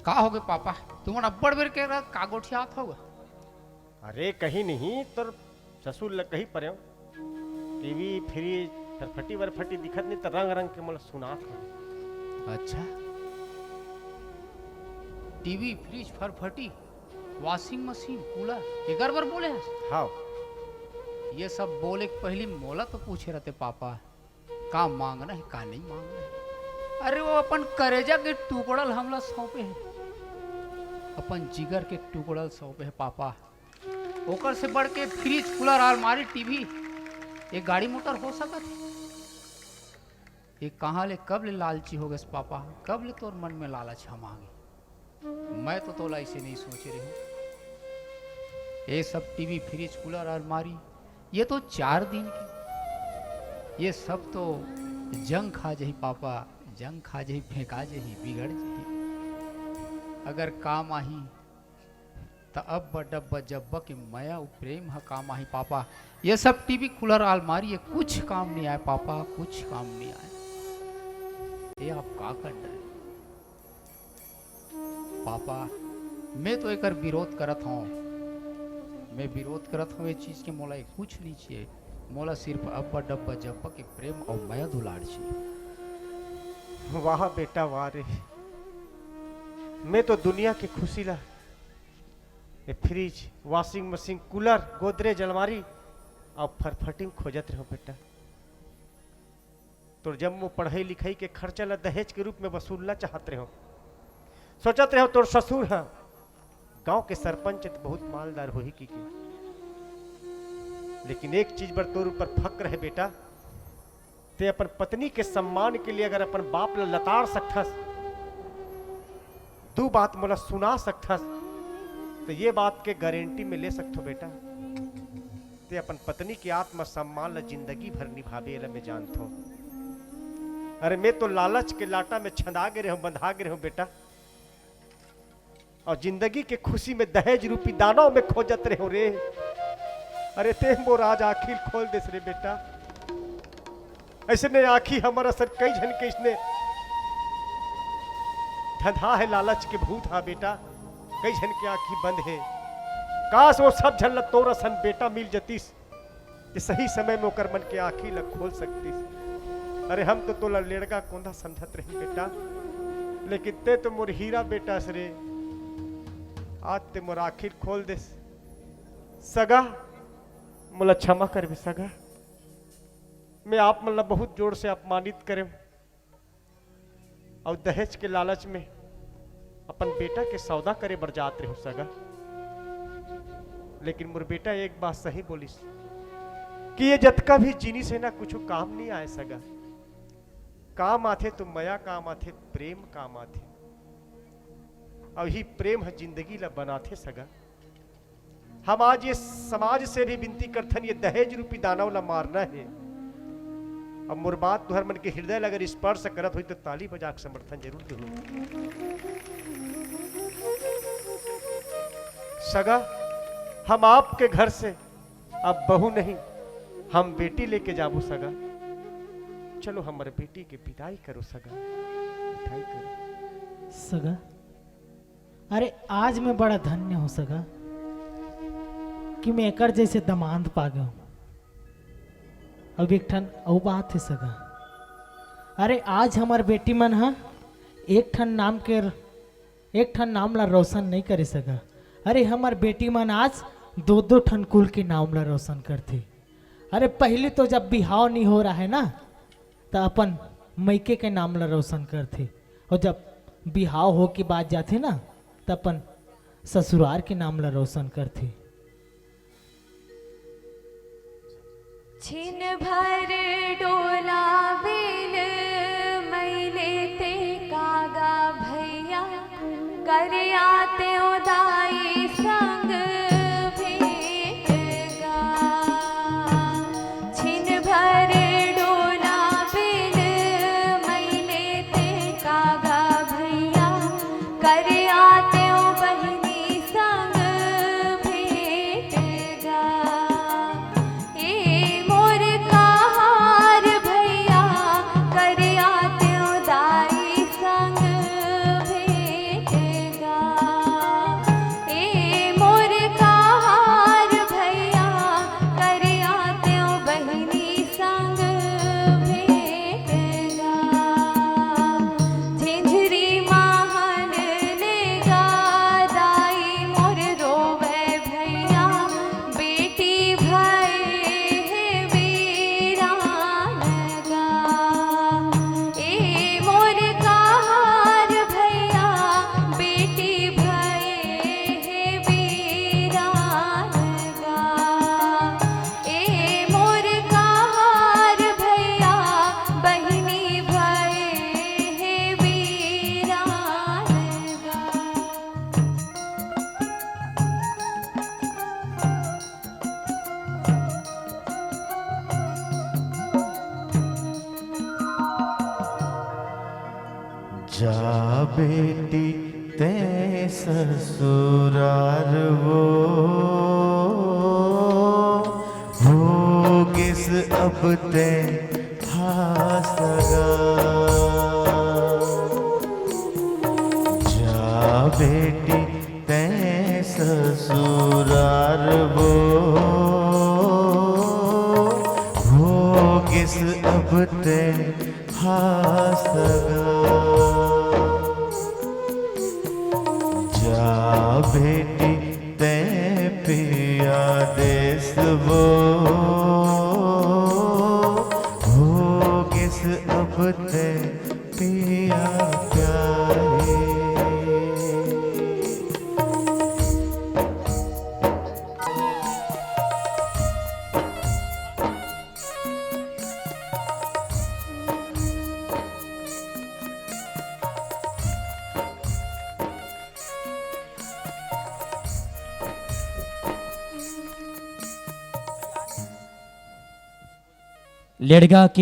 का होगे पापा, तुमन अब्बड़ बेर के का गोठियात हव? अरे, कहीं नहीं, तोर ससुर ल कही परेंव। टीवी, फ्रिज, फरफटी वरफटी दिखत नहीं, त रंग रंग के मोला सुनात हवे। अच्छा, टीवी, फ्रिज, फरफटी, वॉशिंग मशीन, कूलर, एकर बर बोले हस? हाँ। ये सब बोले के पहिली मोला तो पूछे रहते पापा, का मांगना हे, का नहीं मांगना हे। अरे, वो अपन करेजा के टुकड़ा ल हमला सौंपे हे, अपन जिगर के टुकड़ा ल सौंपे हे पापा। ओकर से बढ़ के फ्रिज, कूलर, अलमारी, टीवी, ये गाड़ी मोटर हो सकत हे? ये कहाँ ले, कब ले लालची हो गेस पापा? कब ले तोर मन में लालच हम आ गे? मैं तो तोला ऐसे नहीं सोचे रहे हूँ। ये सब टीवी, फ्रिज, कूलर, अलमारी, ये तो चार दिन के, ये सब तो जंग खा जही पापा, जंग खा जही, फेंका जही, बिगड़ जही। अगर काम आही त अब्बा डब्बा जब्बा के मया अउ प्रेम ह काम आही पापा। ये सब टीवी, कूलर, अलमारी, ये कुछ काम नहीं आए पापा, कुछ काम नहीं आए। ये आप का कर डरे पापा? मैं तो एकर विरोध करत हूँ, मैं विरोध करत हूँ ये चीज के। मोला ये कुछ नहीं चाहिए, मोला सिर्फ अब्बा डब्बा जब्बा के प्रेम अउ मया दुलार चाहिए। वाह बेटा वाह रे, मैं तो दुनिया के खुशी ला ये fridge, washing machine, cooler, Godrej, अलमारी अउ फरफटी म खोजत रहेंव बेटा। तोर जम्मो पढ़ई लिखई के खर्चा ला दहेज के रूप में वसूलना चाहत रहेंव। सोचत रहेंव तोर ससुर ह गांव के सरपंच हे त बहुत मालदार होही कहिके। लेकिन एक चीज बर तोर ऊपर फक्र हे बेटा, ते अपन पत्नी के सम्मान के लिए अगर अपन बाप ला लताड़ सकथस, दू बात मोला सुना सकथस, त ये बात के गारंटी में ले सकथो बेटा। ते अपन पत्नी के आत्म सम्मान ला जिंदगी भर निभाबे, एला मैं जानथों। अरे, मैं तो लालच के लाटा में छंदा गे रहेंव, बंधा गे रहेंव बेटा। अउ जिंदगी के खुशी में दहेज रूपी दानव में खोजत रहेंव रे। अरे, ते मोर आज आँखी ल खोल देस रे बेटा। अइसने आँखी हमर असन कई झन के अइसने धंधा हे, लालच के भूत हा बेटा, कई झन के आँखी बंद हे। काश, वो सब झन ल तोर असन बेटा मिल जतिस, जे सही समय में ओकर मन के आँखी ल खोल सकतिस। अरे, हम तो तोला लेड़गा कोंधा समझत रहेन बेटा, लेकिन ते तो मोर हीरा बेटा हस रे। आज ते मोर आँखी ल खोल देस। सगा, मोला क्षमा करबे सगा, मैं आप मन ला बहुत जोर से अपमानित करेंव। अउ दहेज के लालच में अपन बेटा के सौदा करे बर जात रहेंव सगा। लेकिन मोर बेटा एक बात सही बोलिस कि ये जतका भी जिनिस हे ना, कुछु काम नइ आय सगा। काम आथे तो मया काम आथे, प्रेम काम आथे। अउ इही प्रेम ह जिंदगी ला बनाथे सगा। हम आज ये समाज से भी विनती करथन, ये दहेज रूपी दानव ला मारना हे। अब मोर बात तुहर मन के हृदय ला अगर स्पर्श करत होही तो ताली बजा के समर्थन जरूर देहू। सगा, हम आपके घर से अब बहू नहीं, हम बेटी लेके जाबो सगा। चलो, हमर बेटी के विदाई करो सगा, विदाई करो। सगा, अरे, आज मैं बड़ा धन्य हों सगा कि मैं एकर जइसे दमांद पा गेंव। अब एक ठन अउ बात हे सगा, अरे, आज हमर बेटी मन ह एक ठन नाम के, एक ठन नाम ला रोशन नइ करे सगा। अरे, हमर बेटी मन आज दो दो ठन कुल के नाम ला रोशन करथे। अरे, पहिली तो जब बिहाव नइ होय रहय ना, त अपन मइके के नाम ला रोशन करथे, अउ जब बिहाव हो के बाद जाथे ना, त अपन ससुरार के नाम ला रोशन करथे। छिन भर डोला बिन मइले ते कागा भइया, करिया तें दाई संग भेंट गा। छिन भर डोला बिन मइले ते कागा भइया, करिया तें बहिनी संग भेंट गा। ए मोर कहार भइया, करिया तें दाई संग भेंट गा। ए मोर कहार भइया, करिया तें बहिनी संग भेंट गा। झिझरी माहन ले गा दाई मोर रोवय भइया, बेटी भय हे बीरान गा। ए मोर कहार भइया, बेटी भय हे बीरान गा। ए मोर कहार भइया, बहिनी भय हे बीरान गा। जा बेटी तें ससुरार वो, होगेस अब तें हा सगा। जा बेटी तें ससुरार वो, होगेस अब तें हा सगा। जा बेटी तें पिया देस वो, होगेस अब तें पिया प्यारी। लेड़गा के